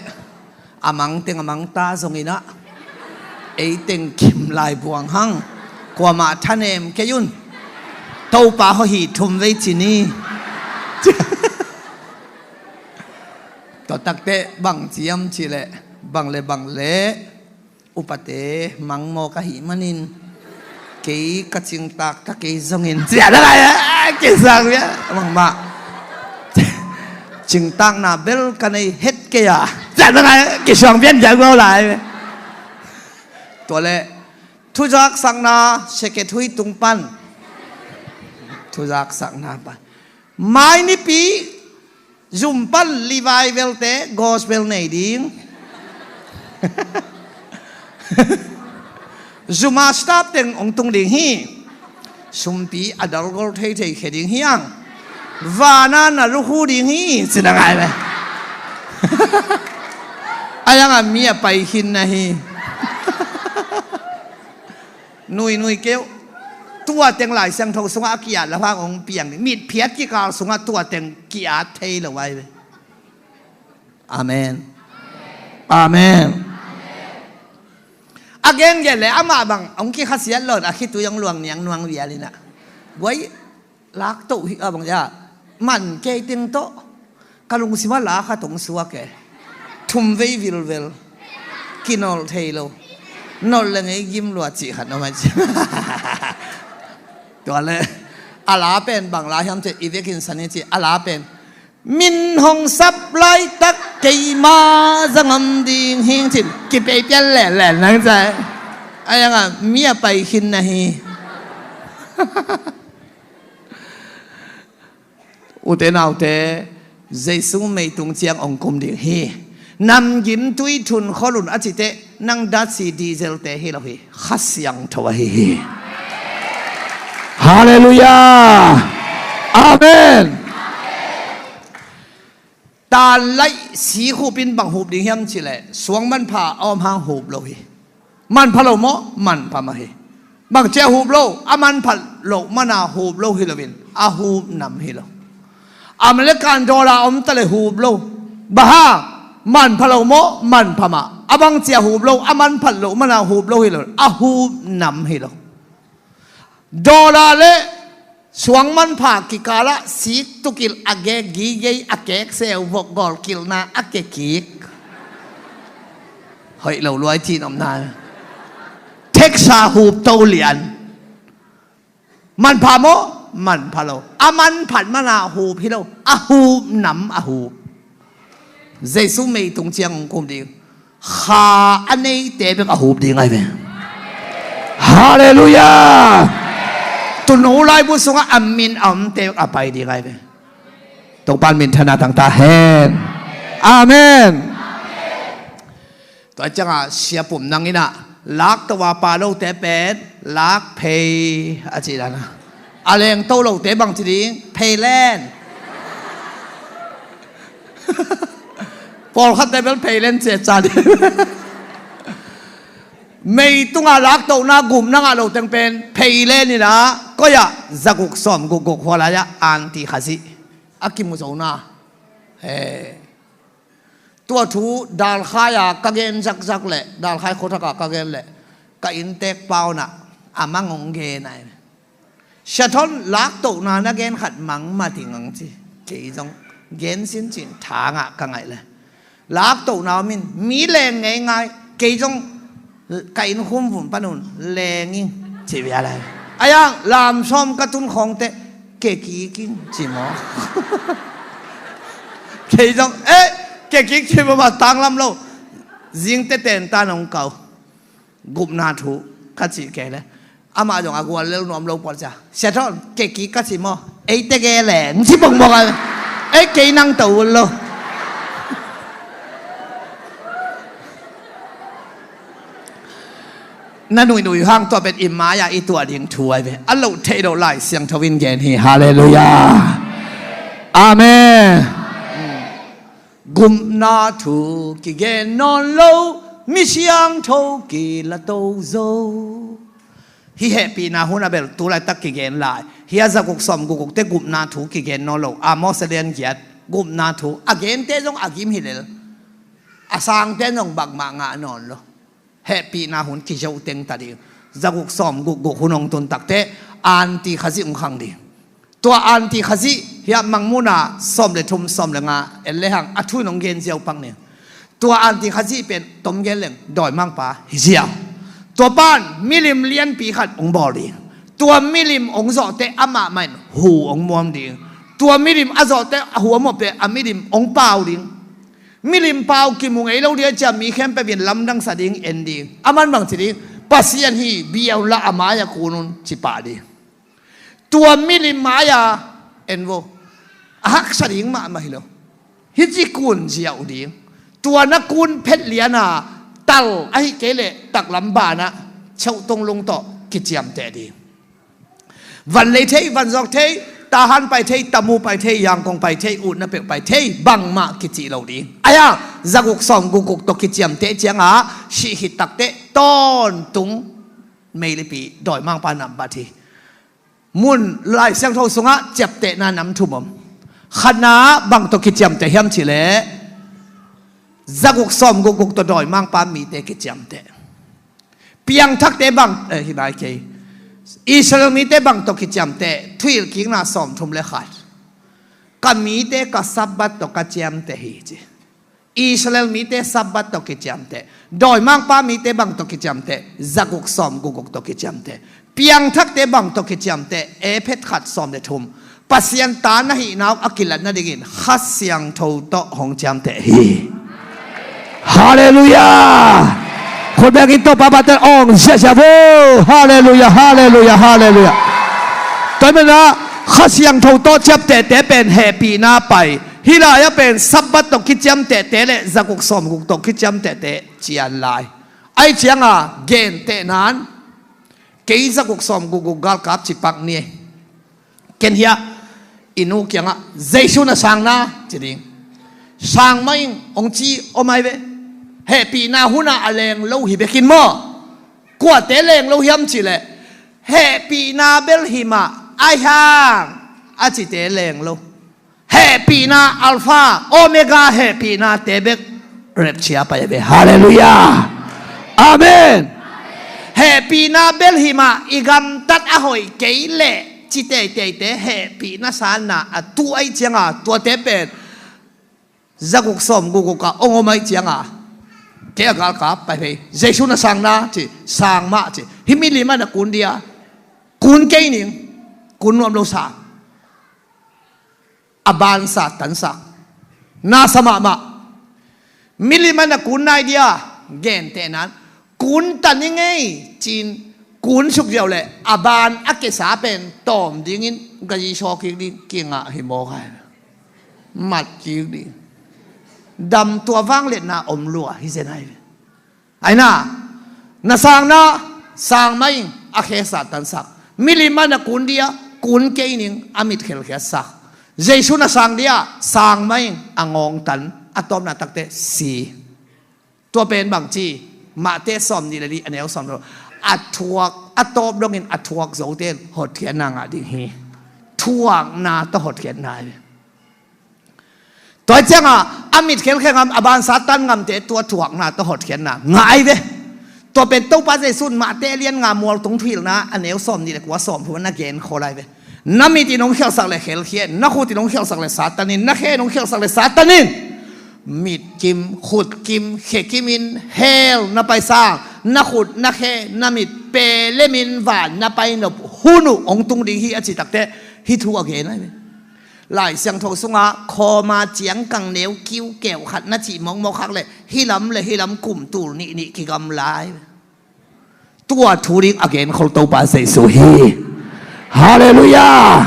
a mang teng a mang ta zongin ah ei teng kim lai buang hang. Kuamah thanem kei un. Topa ho hi thum vei ci ni. Tua takte bang ciam ci leh bang le bang le upate mangmawk ahih manin kei ka cingtak ta kei zongin ciah na ngai a, kisang bia mangmah. Cingtakna bel ka nei het kei a, ciah na ngai a, kisuang pian ciah guau lai. Tua leh thuzaksakna seket hui tung pan, thuzaksakna pan. Mai Nipi zum pan revival te gospel nei ding. Zuma staff teng hong tung ding hi. Sumpi a dalgol theithei khia ding hi ang. Vana na lukhu ding hi, ci na ngai ve. A yang a mi a pai khin na hi. Nui nui keu. Tua teng Lai Siangtho sungah a ki-at lo hang hong piang ding. Mitphiat kikal sungah tua teng ki-at thei lo ai ve. Amen. Amen. A gengen le amah bang hong kikhasiat lo in a khitui hong luang niang nuang vial in ah. Guai, lak toh hi a bang ja. Man kei teng tawh. Ka lungsim a la khat hong suak e. Thum vei vilvel. Kinolh thei lo. Nolh le ngei gim lua cih khat om a ci. Tua le a la pen bang la hiam ci i vekin san i ci a la pen. Min hong sap laitak keima za ngam ding hing cin kipei pian lehlen nang cai. A yang a mi a pai khin na hi. Ute naute, Jesu meitung ciang hong kum ding hi. Namgim tui thun kholun a cite nang datsi diesel te hi lo hi. Kha Siangtho ahi hi. Halleluiah. Amen. Tan laih si hup in bang hup ding hiam cileh suang manpha a om hang hup lo hi. Manpha lo maw? Manpha mah hi. Bang cia hup lo, a manpha lo mana hup lo hi loin a hup nam hi lo. American dollar om ta le hup lo. Baha manpha lo maw? Manpha mah. A bang cia hup lo, a manpha lo mana hup lo hi lo. A hup nam hi lo. Dollar le suang manpha kikalah sik tukil a gek gigei a kek seu vok gol kilna a kekik. Hoih lo luai cin omna. Teksa hup to lian. Manpha maw? Manpha lo. A manphat mana hup hi lo. A hup nam a hup. Jesu meitung ciang hong kum ding. Kha a neite bek a hup ding ai ve. Halleluiah. Tunu laibu sungah a min a omte bek a pai ding ai ve. Topan minthana tangta hen. Amen. Tua ciangah siapum nang inah lak to a pa lote pen lak phei a ci dana. A leng to lote bang ci ding? Phei len. Pawlkhatte bel phei len cia ca ding. Meitunga laktohna gupna ngah lo teng pen phei len inah koiah zaguk sawm gukguk hualaiah anti khazih a kimu zona. He. Tua thu dalkhai-a ka gen zakzak leh dalkhai khuathaka ka gen leh ka inntek pauna a mang hong gen ai. Siathon laktohna na gen khat mang mating ang ci. Kei zong gen sin cin thangah ka ngaih le laktohna om in mi leng ngeingai kei zong ka inn khumvum panun leng ing ci bia lai. A yang lamsawm ka tun khawngte kekik ing ci maw? Kei zong eh kekik ci maw ma tanglam lo. Zingte tentan hong kau. Gupna thu ka cih kei le amah zong a gual lel nuam lo puat cia. Siathon kekik ka ci maw? Eite ge leng ci bongmok a. Ei kei nang to un lo. Na nuinui hang tua pen i mai-ah i tuah ding thu ai ve. A loh theih loh Lai Siangtho in gen hi. Halleluiah. Amen. Gupna thu kigen nawn lo mi siangtho kilato zo. Hih hehpihna hun a bel tu laitak kigen lai. Hih a zaguk sawm gukgukte gupna thu kigen nawn lo. Amos a lian giat gupna thu a gente zong a gim hi lel. A sangte zong bakmah ngah nawn lo. Hehpihna hun kizo teng ta ding. Zaguk sawm gukguk hun hong tun takte anti khazih hong khang ding. Tua anti khazih hiah Mangmuhna sawm le thum sawm le nga en le hang a thu in hong gen ziau pak ning. Tua anti khazih pen tom gen leng dawimangpa hi ziau. Tua pan milim lianpi khat hong bawl ding. Tua milim hong zawhte amah mah in hu hong muam ding. Tua milim a zawhte a hu a muamte a milim hong pau ding. Milim pau kimu ngei lo ding a cia mi khempeuh in lamdang sa ding en ding. A man bang ci ding Pasian hi bia unla a mai-ah kun un ci pah ding. Tua milim mai-a en vo a haksa ding mahmah hi lo. Hih ci kun ziau ding. Tua na kun phet liana tal ahi kei leh taklam banah cheuh tonglung tawh kiciamteh ding. Van lei thei, van zawk thei, Tahan pai thei, Tamu pai thei, Yangon pai thei, utna peuh pai thei, bangmah kicih lo ding. Ahi hang zaguk sawm gukguk tawh kiciamteh ciangah sih khit takteh tawntung meilipi dawimangpa nambat hi. Mun Lai Siangtho sungah ciaptehna nam thum om. Khatna bang tawh kiciamteh hiam cihleh zaguk sawm gukguk tawh dawimangpa mite kiciamteh. Piangthakte bang, eh, hi nai kei. Israel mite bang tawh kiciamteh, thuhilhkikna sawmthum le khat. Ka mite ka Sabbath tawh ka ciamteh hi ci. Israel mite Sabbath tawh kiciamteh. Dawimangpa mite bang tawh kiciamteh, zaguk sawm gukguk tawh kiciamteh. Piangthakte bang tawh kiciamteh, Efesa khat sawm le thum. Pasian ta na hihna uh a kilat nadingin Kha Siangtho tawh hong ciamteh hi. Halleluiah. Khut bengin Topa bate ong ziahziah vo. Halleluiah, halleluiah, halleluiah. Tua hi manin ah Kha Siangtho tawh ciamtehte pen hehpihna pai. Hih lai-ah pen Sabbath tawh kiciamtehte le zaguk sawm guk tawh kiciamtehte cian lai. Ahi cianga gentehnan, kei zaguk sawm gukguk galkap cipak ni. Ken hiah i nu kiangah Jesu na sang na ci ding. Sang mah ing hong ci om ai ve. Hehpihna hunah a leng lo hi bekin maw. Kuate leng lo hiam cihleh, hehpihna bel hi mah, ahi hang a cite leng lo. Hehpihna Alpha Omega hehpihnate bek rapture pai a ve. Halleluiah. Amen. Hehpihna bel hi mah, i gamtat a hoih kei leh ci teiteite hehpihna sanna a tu ahi cianga tuate pen zaguk sawm gukguk ah ong om ahi cianga kei a galkap pai phei. Jesu na sang na ci, sang mah ci. Hih milim a na kun dia, kun kei ning, kun nuam lo sang. A ban Satan sak. Na sa mahmah. Milim a na kun nai dia, gentehnan, kun tan i ngei cin, kun suk ziau leh a ban a kesa pen tawm dingin gazi saw kik ding, kingah hi mawk ai. Mat kik ding. Dam tua vangliatna om lua hi zen ai. Aina, na sang na, sang mah ing, a khe Satan sak. Milim a na kun dia, kun kei ning, a mit khelkhiat sak. Jesu na sang dia, sang mah ing, a ngawngtan, a tawpna takte si. Tua pen bang ci, Mate sawm nih le nih a neu sawm lo. A thuak, a tawp dongin a thuak zote in hotkhiatna ngah ding hi. Thuakna tawh hotkhiatna hi. Tua cianga a mit khelkhia ngam, a ban Satan ngamte tua thuakna tawh hotkhiatna ngah ai ve. Tua pen Topa Jesu in Mate lian nga mual tung thuhilhna a neu sawm nih le kua sawm thum na gen khol ai ve. Na mit in hong khialhsak le khelkhia in, na khut in hong khialhsak le Satan in, na khe in hong khialhsak le Satan in. Mit kim, khut kim, khe kim in hell na pai sang, na khut, na khe, na mit pelemin van na pai nop hun uh hong tung ding hi a ci takte hih thu a gen ai ve. Lai Siangtho sungah khawma ciangkang neu kiu keu khat na cih mawkmawk khak le hih lam le hih lam kum tul nih nih kigamla ai ve. Tua thu ding a genkhol Topa Jesu hi. Halleluiah.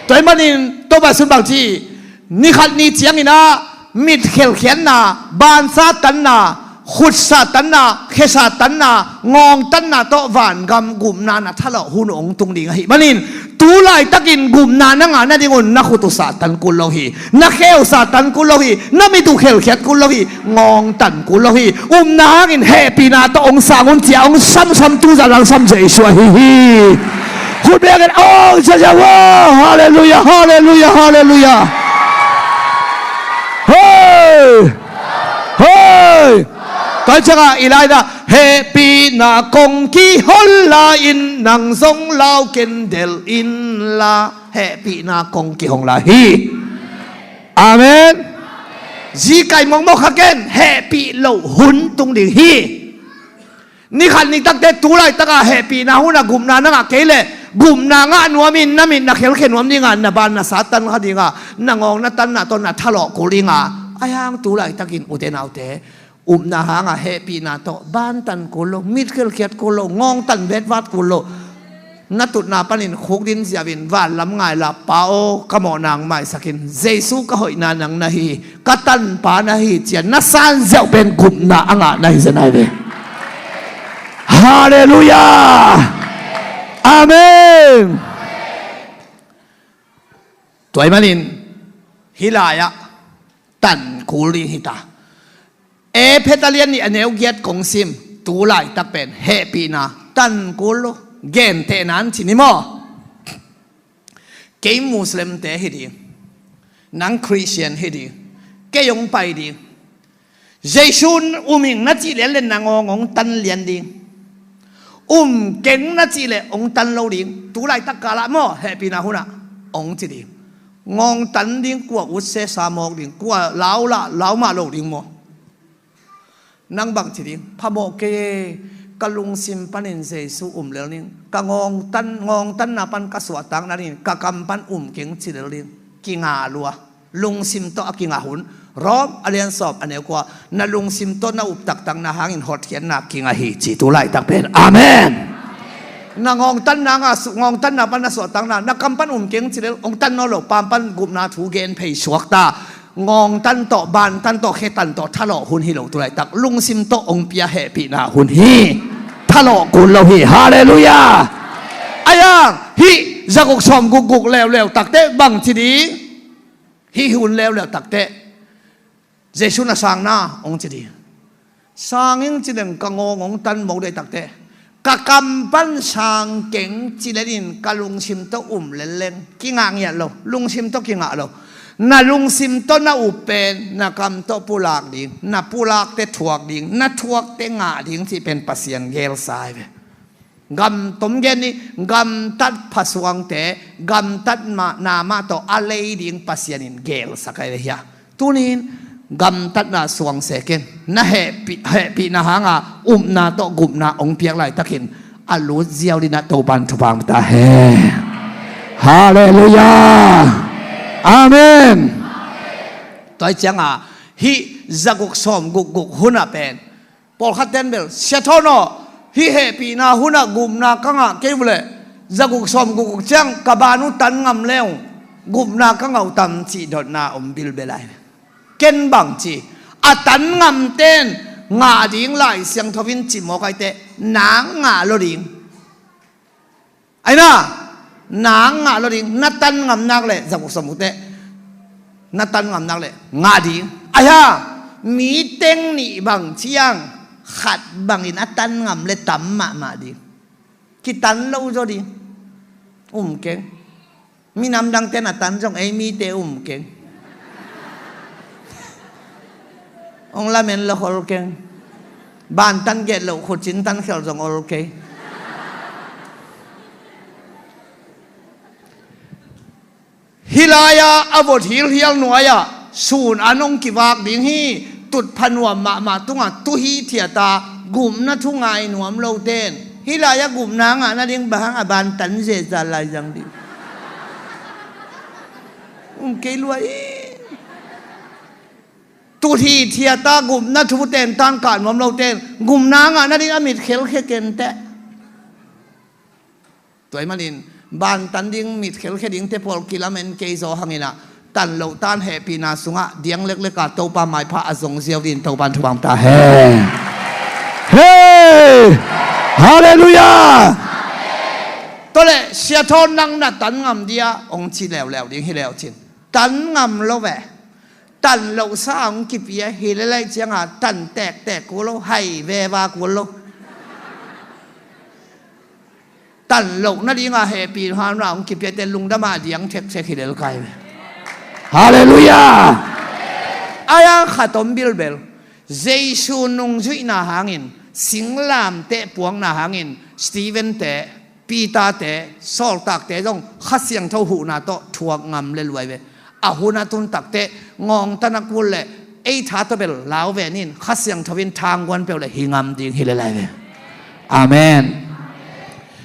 Tua hi manin Topa Jesu bang ci, ni khat ni ciangin ah mit khelkhiatna, ban Satanna, khut Satanna, khe Satanna, ngawngtanna tawh vangam gupna na thalawh hun hong tung ding ahi manin, tu laitakin gupna na ngah nadingun na khut uh Satan kul lo hi, na khe uh Satan kul lo hi, na mit uh khelkhiat kul lo hi, ngawngtan kul lo hi. Upna hangin hehpihna tawh hong sang un ci-a hong samsam tu zah langsam Jesu ahi hi. Khut bengin aw, ziazia ua. Halleluiah, halleluiah, halleluiah. Hei! Hei! Tua ciangah i laina hehpihna kong kihon la in nang zong lau ken del in la. Hehpihna kong kihong lai hi. Amen. Zikai mawkmawk kha ken, hehpih loh hun tung ding hi. Ni khat ni takte tu laitakah hehpihna hunah gupna na ngah kei leh gupna ngah nuamin na mit na khelkhia nuam dinga na ban na Satan kha dinga na ngawng na tanna tawh na thalawh kul dinga. Ahi hang tu laitakin ute naute, upna hanga hehpihna tawh bantan kul lo, mit khelkhiat kul lo, ngawngtan vetvat kul lo. Na tutna panin khukdin ziauin vanlam ngai la, Pa aw, ka mawhna hong maisak in, Jesu ka hoihna nang na hi, ka tanpa na hi, ci-a na san ziau pen gupna a ngah na hi zen ai ve. Halleluiah. Amen. Tua ahih manin hih lai-ah tan kul ding hi ta. Efesa lian nih a neu giat kong sim, tu laitak pen hehpihna tan kul lo, gentehna in ci ni maw? Kei Muslimte hi ding, nang Christian hi ding, kei hong pai ding. Jesu um ing na cih lianlian na ngawng hong tan lian ding. Um keng na cih leh hong tan lo ding. Tu laitak kalah maw, hehpihna hunah hong ci ding. Ngawng tan ding, kua ut sesa mawk ding, kua lau lah lau mah lo ding maw? Nang bang ci ding, phamawh kei e, ka lungsim panin Jesu um lel ning, ka ngawngtan, ngawngtanna pan ka suahtakna ding, ka kam pan um keng ci lel ding. Kinga lua. Lungsim tawh a kinga hun. Rom a lian sawm a neu kua, na lungsim tawh na up taktakna hangin hotkhiatna kinga hi ci tu laitak pen. Amen. Na ngawngtanna nga su-, ngawngtanna pan na suahtakna, na kam pan um keng ci lel, hong tan nawn lo, pam pan gupna thu gen phei suak ta. Ngawngtan tawh, bantan tawh, khetan tawh thalawh hun hi lo tu laitak. Lungsim tawh hong pia hehpihna hun hi. Thalawh kul lo hi. Halleluiah. Aiang, hih zaguk sawm gukguk leuleu takteh bang ci ding? Hih hun leuleu takteh Jesu na sang na hong ci ding. Sang ing ci leng ka ngawng hong tan mawk ding takteh, ka kam pan sang keng ci lel in ka lungsim tawh um lel leng kingah ngiat lo, lungsim tawh kingah lo. Na lungsim tawh na up pen na kam tawh pulak ding, na pulakte thuak ding, na thuakte ngah ding cih pen Pasian geelsa hi ve. Gamtom gen ni, gamtat phasuangte, gamtat mah, na mah tawh a lei ding Pasian in geelsak ahi ve hia. Tunin gamtatna suangse ken, na hehpih, hehpihna hanga upna tawh gupna hong piak laitakin a lut ziau dinah Topan thupha ta hen. Halleluiah. Amen. Tua hi cianga hih zaguk sawm gukguk hunah pen pawlkhat ten bel, Sia Thawn aw, hih hehpihna hunah gupna ka ngah kei uh leh zaguk sawm gukguk ciang ka ban uh tan ngam leng gupna ka ngah uh tam cih dotna om bilbel ahi. Ken bang ci, a tan ngamten ngah ding Lai Siangtho in cimawk aiteh nang ngah lo ding. Aina, nang ngah lo ding, na tan ngam nak leh, zaguk sawm gukte, na tan ngam nak leh ngah ding. Aia, mi teng nih bang ciang khat bangin a tan ngam leh tam mahmah ding. Kitan lo zaw ding. Um keng. Minam dangte na tan zong ei mite um keng. Hong lamen lo khol keng. Bantan get loh khucin tan khel zong ol kei. Hih lai-ah a vot hilhial nuai-ah sun an hong kivak ding hi. Tutpha nuam mahmah tungah tuhi thiata gupna thu ngai nuam loten hih lai-ah gupna ngah nading bang hang a bantan zezal lai zang ding. Um kei lua i. Tuhi thiata gupna thu ten tan kah nuam loten gupna ngah nading a mit khelkhia kenteh. Tua ahih manin bantan ding, mit khelkhia dingte pawl kilamen kei zaw hanginah tan loh tan hehpihna sungah diang lekleka Topa maipha a zong ziau dingin Topan thupha ta hen. Hei! Halleluiah! Tua leh Sia Thawn nang na tan ngam dia hong ci leuleu ding hi leucin. Tan ngam lo ve. Tan lohsa hong kipia hi lelai cianga tan tektek kul lo, hai veva kul lo. Tan loh nadinga hehpihna hong kipiate lungdama diang thekthek hi lelkai ve. Halleluiah! Aia khat om bilbel. Jesu nungzuihna hangin, singlamteh puakna hangin, Stephen-te, Peter-te, sawltakte zong Kha Siangtho huhna tawh thuak ngam le luai ve. A hun a tun takteh ngawngtan a kul le ei tha tawh bel lau ve nin, Kha Siangtho in thangguan peuh le hi ngam ding hi le lai ve. Amen.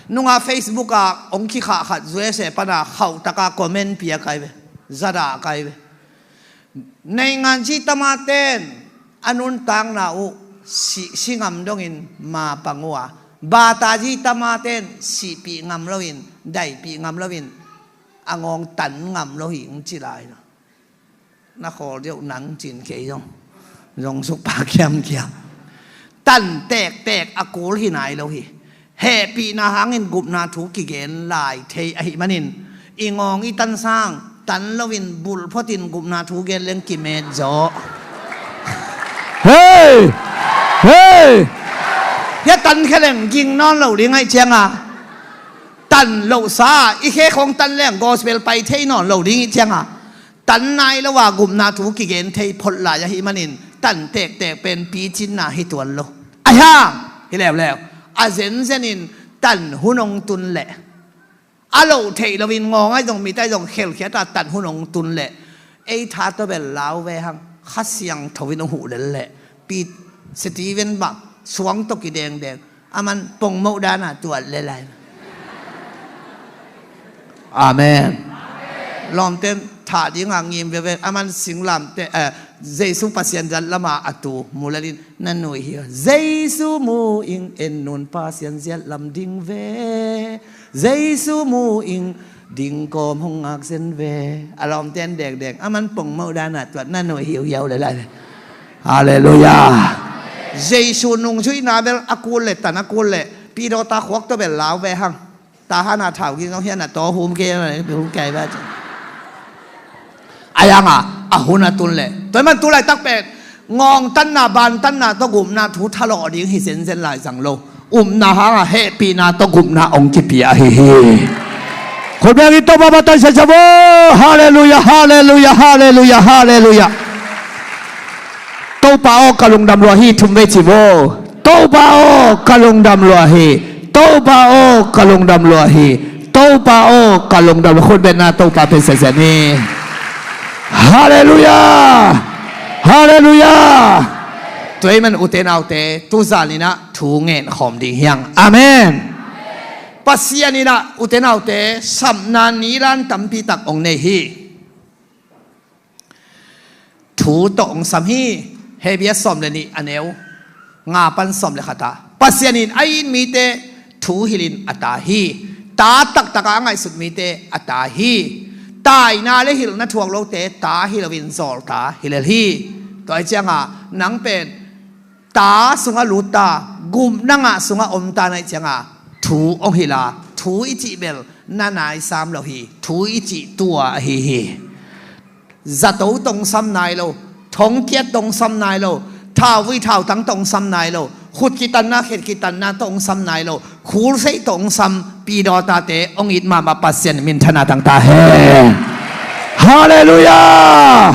Nunga Facebook ah hong kikhah khat U S A pana khauhtaka comment pia kai ve. Zada kai ve. Nei ngan ci tamaten a nuntakna uh si, si ngam dongin mapang uh a, bata ci tamaten sihpih ngam loin, daipih ngam loin, a ngawng tan ngam lo hi ung ci lai lo. Na khawl deuh nang cin kei zong zong sukpa kiamkiam. Tan tektek a kul hi nai lo hi. Hehpihna hangin gupna thu kigen lai thei ahih manin i ngawng i tan sang Tan loin bulh photin gupna thu gen leng kimet zaw. Hei! Hei! Hia tan khe leng ging nawn lo ding ahih cianga, tan lohsa i khe khong tan leng gospel pai thei nawn lo ding ahih cianga, tan nai lo a gupna thu kigen thei phot lai ahih manin tan tektek pen picinna hi tuan lo. Ahi hang hi leuleu, a zenzenin tan hun hong tun leh a loh theih loin ngawng ahi zong mit ahi zong khelkhiat a tan hun hong tun leh ei tha tawh bel lau ve hang. Kha Siangtho in hong huh lel leh Pit Steven bang suang tawh kidengdeng, aman pongmoh dana tuat lel lai. Amen. Lawmten thah dinga ngim veve, aman singlamte, eh, Jesu Pasian zat lama a tu mu lelin na nuih hi. Jesu mu ing, en nun Pasian ziat lam ding ve. Jesu mu ing, ding kawm hong ngak zen ve. A lawmten dengdeng, aman pongmoh dana tuat na nuih hiuhiau lel lai. Halleluiah. Jesu nungzuihna bel a kul leh tan a kul leh pidawta khuak tawh bel lau ve hang. Tahan a thau ging zong hian a taw hum kei, hum kei ba ci. Ahi hanga a hun a tun leh tua man tu laitak pen ngawngtanna, bantanna tawh gupna thu thalawh ding hi zenzen lai zang lo. Upna hanga hehpihna tawh gupna hong kipia ahi hi. Khut beng in Topa bang tawh siasia vo. Halleluiah, halleluiah, halleluiah, halleluiah. Topa aw ka lungdam lua hi, thum vei ci vo. Topa aw ka lungdam lua hi. Topa aw ka lungdam lua hi. Topa aw ka lungdam lua. Khut beng in Topa pen siasia ni. Halleluiah. Halleluiah. Tua ahih man ute naute, tuzan in ah thu ngen khawm ding hi hang. Amen. Pasian in ah ute naute sapna nilan tampi tak hong nei hi. Thu tawh hong sam hi. Hebru sawm le nih a neu nga pan sawm le khat ah Pasian in a it mite thu hilhin a ta hi. Ta taktak a ngaihsut mite a ta hi. Taina le hilhna thuak lote ta hi loin zawlta hi lel hi. Tua ahih cianga nang pen ta sungah lut ta, gupna ngah sungah om ta na hih cianga thu hong hilh a, thu i cih bel na nai sam lo hi. Thu i cih tua ahi hi. Zato tawh hong sam nai lo, thongkiat tawh hong sam nai lo, thauvui thautang tawh hong sam nai lo, khut kitanna khet kitanna tawh hong sam nai lo, khulseih tawh hong sam pidawtate hong it mahmah Pasian minthana tang ta hen. Halleluiah.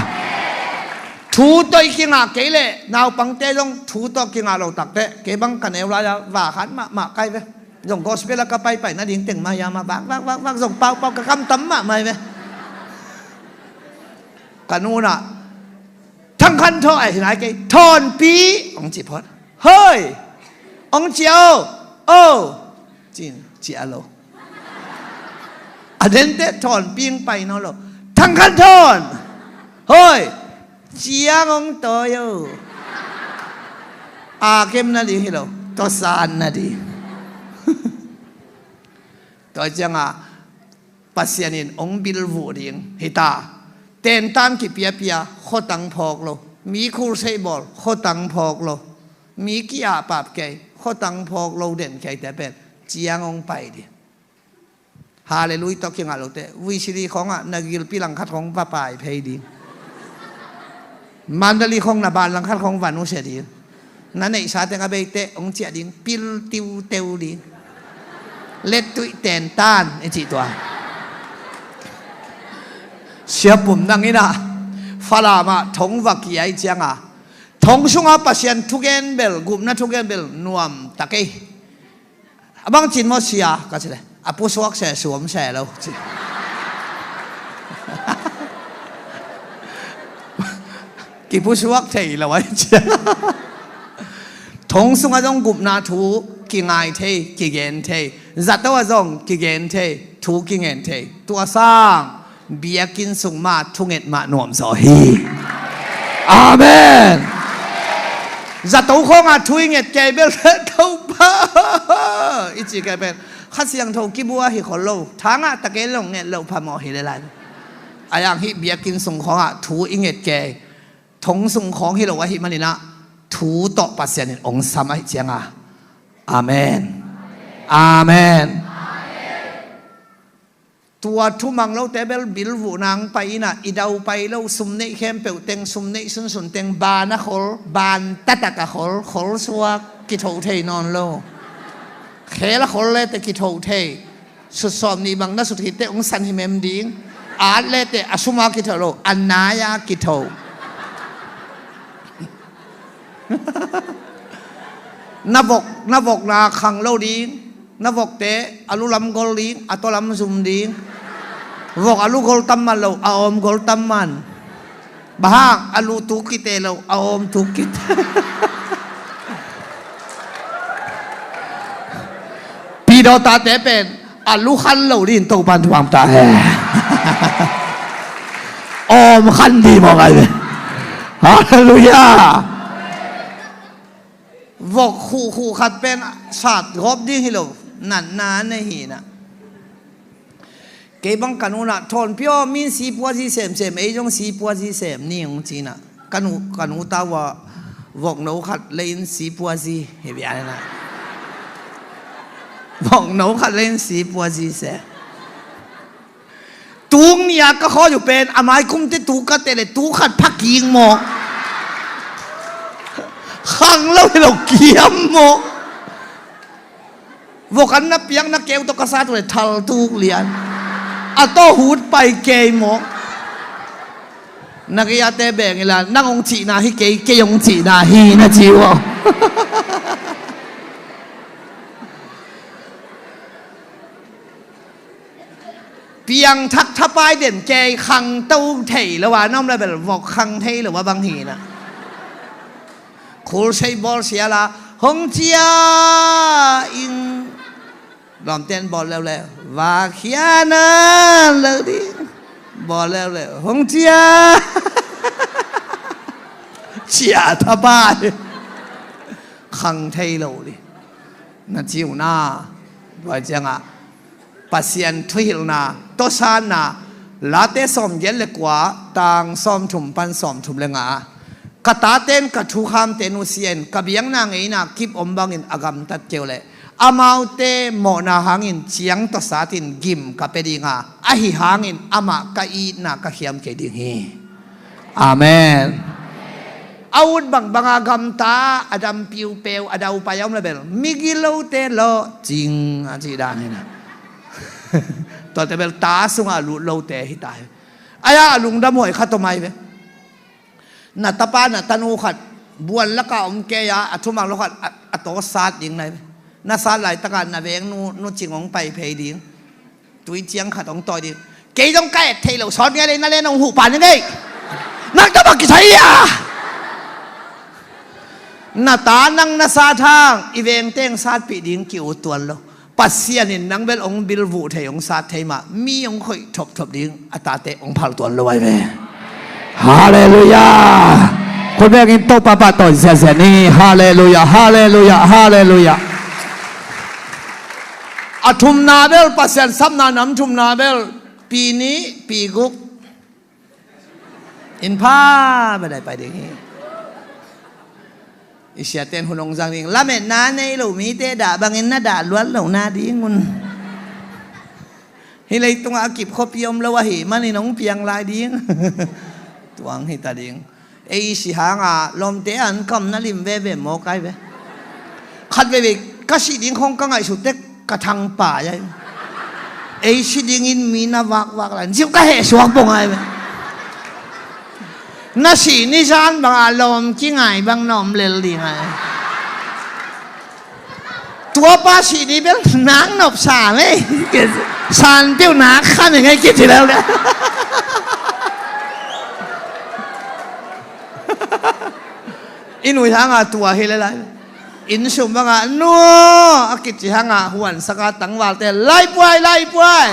Thu tawh i kingah kei leh naupangte zong thu tawh kingah lo takteh kei bang ka neu lai-a va khat mahmah kai ve. Zong gospel ah ka paipai nading teng mah hiam ah vak vak vak vak zong paupau ka kamtam mahmah hi ve. Ka nu in ah Thang Khan Thawn, eh, hi nai kei, Thawnpi hong ci phot. Hoi, hong ci a o, o ci, ci a lo. A dente Thawnpi hong pai nawn lo. Thang Khan Thawn, hoi, ciang hong tawi o. A kem nading hi lo, tawsan nading. Tua ciangah Pasian in hong bilvuh ding hi ta. Tentan kipiapia, khuatang phawk lo. Mi khulseih bawl, khuatang phawk lo. Mi ki-ahpap kei, khuatang phawk lo den keite pen ciang hong pai ding. Halleluiah tawh kingah lote, V C D khawngah na gilpi langkhat khawng va pai phei ding. Mandali khawng na ban langkhat khawng va nusia ding. Na neihsa teng a beite hong ciah ding, pil tiuteu ding. Lettuih tentan i cih tua. Siapum nang in ah Falam ah thong va kiai ciangah thong sungah Pasian thugen bel, gupna thugen bel nuam ta kei. A bangcin maw sia ka ci leh, a pusuak se suam se lo ci. Kipusuak thei lo ai ci. Thong sungah zong gupna thu kingai thei, kigen thei. Zato ah zong kigen thei, thu kingen thei. Tua sang biakinn sung mah thunget mah nuamzaw hi. Amen. Zato khawngah thu i nget kei bel Topa i ci kei pen Kha Siangtho kibua hi khol lo. Thangah ta kei lo nget loh phamawh hi lel lai. A yang hih biakinn sung khawngah thu i nget kei, thong sung khawng hi lo ahih manin ah thu tawh Pasian in hong sam ahih cianga. Amen. Amen. Tua thumang lote bel bilvuh nang pai inah, i dau pai lo, sum neih khempeuh teng, sum neih sunsun teng, ban a khol, ban taktak a khol, khol suak, kitho thei nawn lo. Khel a khol lete kitho thei. Sutsawm nih bang na sut khitte hong san himem ding. At lete a sum a kitho lo, a nai a kitho. Na vok, na vokna khang lo ding. Na vokte a lu lam gol ding, a taw lam zum ding. Vok a lu gol tam man lo, a awm gol tam man. Bang hang, a lu tuk kite lo, a awm tuk kite. Pidawtate pen a lu khan lo ding, Topan thupha ta he. Awm khan ding mawk ai ve. Halleluiah. Vok khuhkhuh khat pen sat gawp ding hi lo, natna nei hi na. Kei bang ka nu na thawnpi aw, min sipuazi semsem, ei zong sipuazi sem ni hong ci na. Ka nu, ka nu ta uh a, vokno khat lei in sipuazi hi bia ni na. Vokno khat lei in sipuazi sem. Tung ni a ka khawi uh pen, a mai kumte tuk ka teh le, tuk khat phaking maw? Khang lo hi lo kiam maw? Vok an na piak na keu tawh ka sat uh le, thal tuk lian. A taw hut pai kei maw? Na gei ate beng ila, nang hong cihna hi kei, kei hong cihna hi na ci uh aw. Piangthak thapai den kei khangto thei lo a, na om le bel vok khang thei lo a bang hi na. Khulsei bawl sia la, hong cia in. Lawmten bawl leuleu, va khia na lo ding. Bawl leuleu, hong cia. Cia thapai. Khang thei lo ding. Na ci uh na. Tua ciangah Pasian thuhilhna, tawsanna, Late sawmgiat le kua, tang sawmthum pan sawmthum le nga. Ka taten ka thukhamte nusia in, ka biakna ngeina kip om bangin a gamtat keu leh, amaute mawhna hangin ciang tawsatin gim ka pia dinga, ahi hangin amah ka itna ka khiam kei ding hi. Amen. A ut bangbanga gamta, a dam piupeu, a daupai a om le bel, migilote lawhcing a cih dan hi na. Tuate bel ta sungah a lut lote hi ta hi. Ai-a a lungdam huai khat om ai ve. Na tapa na tanu khat buan laka om kei a, a thumang lo khat a, a taw sat ding nai ve. Na sat laitakah na veng nu, nu cing hong pai phei ding. Tui ciang khat hong tawi ding. Kei zong ka et thei lo, sawt ngai lei na len hong huh pan ngei. Nang tapa kisai a. Na ta nang na sat hang, i vengteng satpih ding ki-ut tuan lo. Pasian in nang bel hong bilvuh thei, hong sat thei mah, mi hong khoih thopthop ding, a tate hong phal tuan lo ai ve. Halleluiah. Khut bengin Topa pahtawi ziahziah ni. Halleluiah, halleluiah, halleluiah. A thumna bel, Pasian sapna nam thumna bel, pi nih, pi guk. Inn pha bia dai pai ding hi. I siaten hun hong zang ding. Lametna nei lo mite dah bangin na dah luat lo na ding un. Hih leitungah a kip khuapi om lo ahih manin hong piang lai ding. Tuang hi ta ding. Ei si hanga lawmte an kam na lim veve mawk ai ve. Khat veve ka sih ding khong ka ngaihsut tek ka thangpai ai. Ei si dingin mi na vakvak lai ziu ka heh suak bong ai ve. Na sih ni zan banga lawm kingai bang na om lel ding ai. Tuapa sih ni bel nak nopsa mei. San piu nak khan ing ei kiti lel. I nui hanga tua hi le lai. Inn sum banga nu a kici hanga huansaka tangvalte laipuai, laipuai.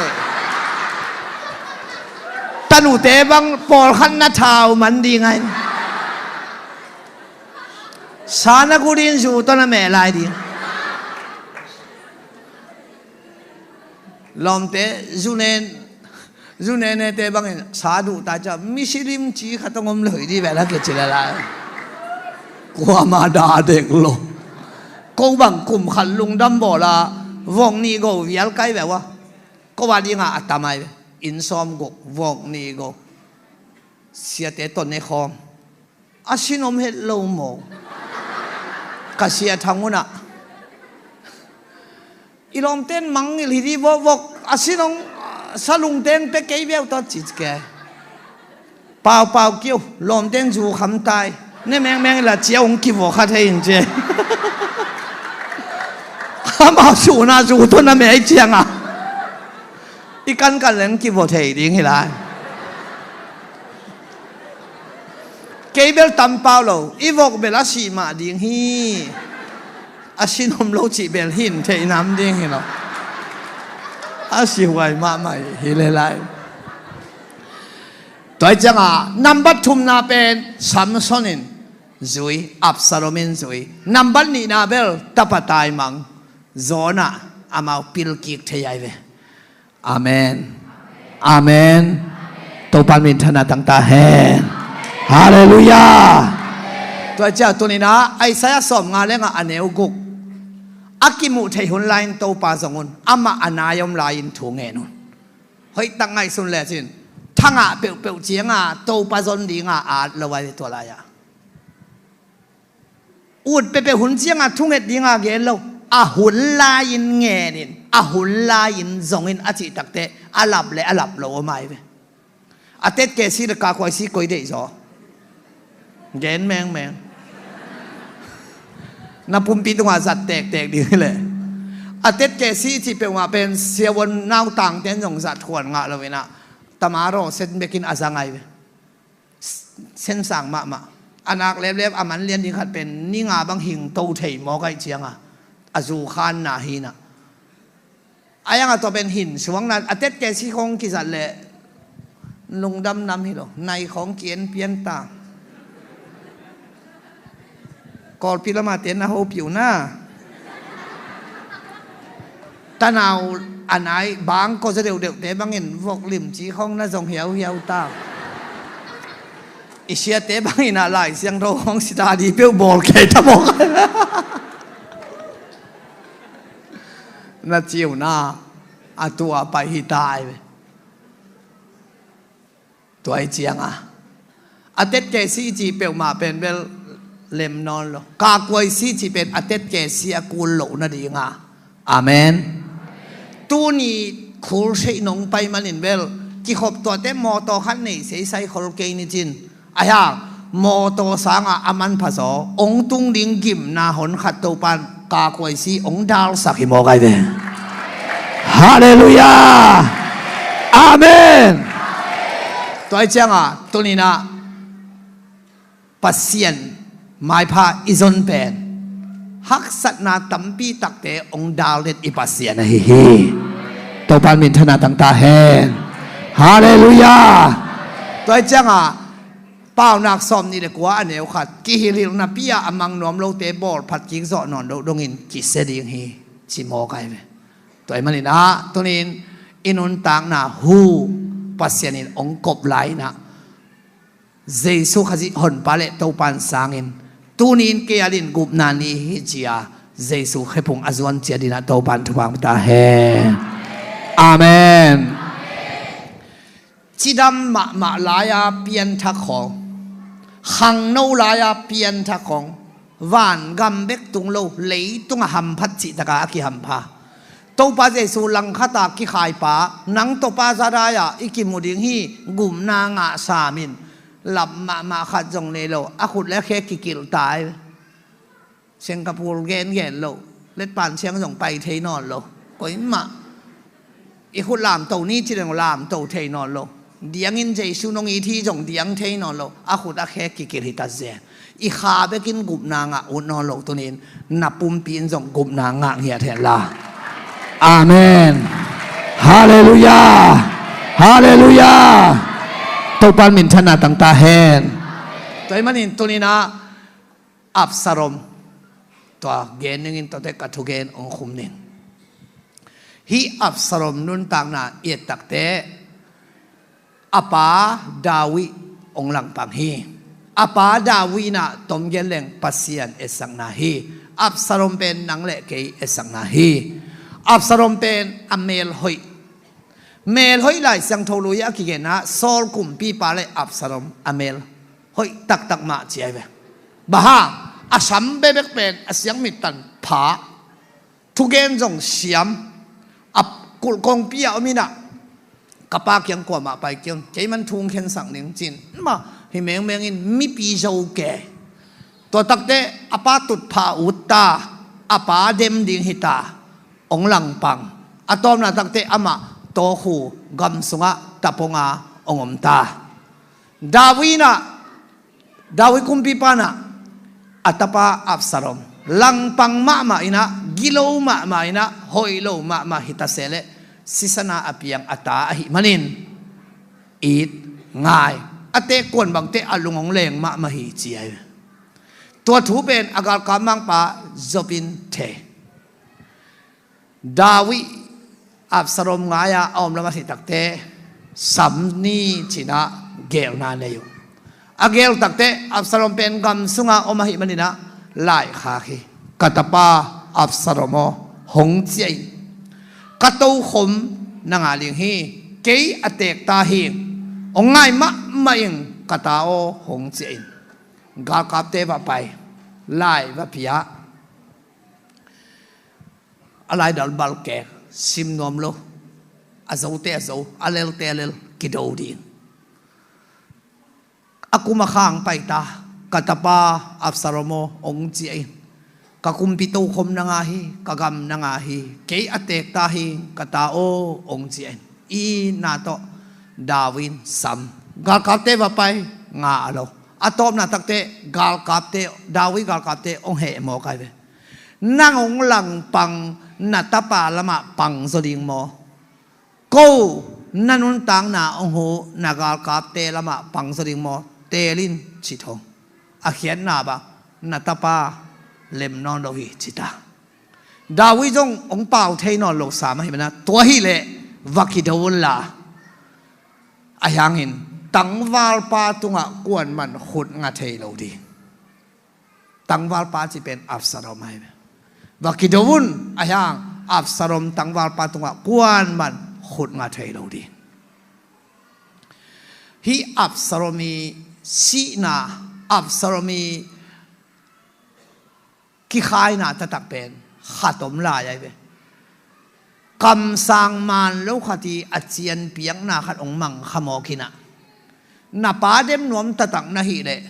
Tanute bang pawlkhat na thau man ding ai. Sana gudin zu tawh na meh lai ding. Lawmte zu nen, zu nenete bangin sa duh ta cia misilim ci khat hong om lo hi dih ve la kici lala. Kuama dah dek lo. Ko bang kum khat lungdam bawla vong nih go vial kai ve ua. Ko a dinga a tamai ve. Inn sawm guk, vok nih guk. Siate tawh ne khawm. A sin om het lo maw? Ka sia thang unah. I lawmten mangngilh hi di vokvok. A sin om, salung teng pe kei beuh tawh ci ke. Paupau kiu, lawmten zu kham tai. Ne mengmeng ila cia ung kivo kha thei in cia. Amau suna zu tawh na mei cianga. I kankan leng kivo thei ding hi lai. Kei bel tampau lo, i vok bel a sih mah ding hi. A sin om lo cih bel hin thei nam ding hi lo. A sihuai mahmah hi le lai. Tua hi cianga, nambat thumna pen Samson in zui, Absalom in zui. Nambat nihna bel tapa taimang, zawnah amau pilkik thei ai ve. Amen. Amen. Topan minthanna tangta hen. Halleluiah. Tua hi cianga tuninah Isaiah sawmnga lenga a neu guk. A kimuh theih hun lai-in Topa zong un, amah a nai om lai-in thu ngen un. Hoihtak ngaihsun lecin, thangah peuhpeuh cianga Topa zon dinga at lo ai ve tua lai-ah. Ut peuhpeuh hun cianga thunget dinga gen lo. A hun lai-in ngenin, a hun lai-in zongin a cih takte, a lap le a lap lo om ai ve. A tetkesi le kakuaisi koi deihzaw. Gen mengmeng. Na pumpi tungah zat tektek ding hileh. A tetkesi cih peuhmah pen siavuan nautangten zong zat huan ngah loinah. Tama raw sen bekin a za ngai ve. Sensang mahmah. A nak leplep a man lian ding khat pen ninga bang hingto thei mawk aih cianga. A zu khanna hinah. A yanga tua pen hin suangna a tetkesi khong kizat leh lungdam nam hi lo, nai khong ki-en pian ta. Kawlpi lama ten na hopiu na. Tanau a nai bang kawza deuhdeuhte bangin vok limci khong na zong hiauhiau ta. I siate bangin a Lai Siangtho khong sita di peuh bawl kei ta mawk. Na ciuna a tua pai hi tai ve. Tua hi cianga a tetkesi i cih peuhmah pen bel lem nawn lo. Kakuaisi cih pen a tetkesi a kul loh nadinga. Amen. Tuni khul seih nong pai manin bel kikhop tuate mawtaw khat nei seisai khol kei ni cin. Ahiang, mawtaw sanga a manpha zaw ong tung ding gimna hon khat Topan kakuaisi ong dalsak hi mawk ai ve. Halleluiah. Amen. Tua hi cianga tuninah Pasian maipha i zon pen haksatna tampi takte ong daldet i Pasian ahi hi. Topan minthanna tangta hen. Halleluiah. Tua hi cianga Paunak sawm nih le kua a neu khat, kihilhilhnapi-a a mang nuam lote bawlphat kik zawh nawn loh dongin kisia ding hi, ci mawk ai ve. Tua hi maninah tunin i nuntakna hu Pasian in ong kop lai-inah Jesu Khazih honpa le Topan sangin tunin kei a lin gupna ni hi cia Jesu khephung a zuan cia dinah Topan thupha ta hen. Amen. Cidam mahmah lai-a pianthak khawng, khangno lai-a pianthak khawng, van gam bek tung lo, leitungah hamphat cihtaka a kihampha. Topa Jesu langkhata kikhaipa, nang Topa zadai-ah i kimu ding hi, gupna ngah samin, lap mahmah khat zong nei lo, a khut le khe kikilh tai. Singapore gengen lo, letpan siang zong pai thei nawn lo. Koimah i khut lamto ni ci deng lamto thei nawn lo. Diangin Jesu nong it hi zong diang thei nawn lo. A khut a khe kikilh hi ta zen. I kha bekin gupna ngah ut nawn lo tunin na pumpi in zong gupna ngah ngiat hen la. Amen. Halleluiah. Halleluiah. Topan minthanna tangta hen. Tua hi manin tuninah Absalom tua gen ningin tuate ka thugen ong khum ning. Hih Absalom nuntakna i et takte a pa David ong langpang hi. A pa David inah tom gen leng Pasian etsakna hi. Absalom pen nang le kei etsakna hi. Absalom pen a mel hoih Mel hoih Lai Siangtho Lui ah a kigen ah Saul kumpipa le Absalom a mel hoih taktak mah ci ahi ve. Bang hang, a sam bekbek pen a siangmit tan pha, thugen zong siam, a kulh kongpi ah om in ah, ka pa kiang kuamah pai keng, kei man thu hong khensak ning ci-in, mah hi mengmeng in mipi zo ke. Tua takteh a pa tutphah a ut ta, a pa dem ding hi ta, hong langpang. A tawpna takteh amah tawkhu gam sungah taponga hong om ta. David in ah, David kumpipa in ah a tapa Absalom langpang mahmah in ah, gilo mahmah in ah, hoih lo mahmah hi ta se leh, sisan a a piang a ta ahih manin it ngai. A teek kuan bangteh a lung hong leng mahmah hi ci ahi. Tua thu pen a galkap mangpa Joab in thei. David Absalom ngai-a a om lam a theih takteh, sam ni ci-in ah geelna nei uh. A geel takteh Absalom pen gam sunga om ahih manin ah laikhak hi. Ka tapa Absalom aw, hong ciah in. Ka tokhom na ngah ding hi. Kei a teek ta hi. Hong ngai mahmah ing, ka ta aw, hong ciah in. Galkapte va pai, lai va pia. A laidal balkek, sim nuam lo. A zote a zo, a lelte a lel, kido ding. A kum a khang pai ta, ka tapa Absalom aw, hong ciah in. Ka kumpi tokhom na ngah hi, ka gam na ngah hi, kei a teek ta hi, ka ta aw, hong ciah in. Itna tawh David in sam. Galkapte va pai, ngah lo. A tawpna takteh galkapte, David galkapte hong heh mawk ahi ve. Nang hong langpang, na tapa lamah pang zaw ding maw? Ko, na nuntakna hong huh na galkapte lamah pang zaw ding maw? Teel in ci thong. A khiatna bang, na tapa lem nawn lo hi ci ta. David zong hong pau thei nawn lo sam ahih manin ah, tua hileh va kido un la. Ahi hangin tangvalpa tungah kuaman khut nga thei lo ding. Tangvalpa cih pen Absalom ahi ve. Va kido un, ahi hang Absalom tangvalpa tungah kuaman khut nga thei lo ding. Hih Absalom ii sihna, Absalom ii kikhaina taktak pen khat om lai ahi ve. Kamsang man lo khat ii a cianpiakna khat hong mang kha mawk in ah, na pa dem nuam taktak na hih leh,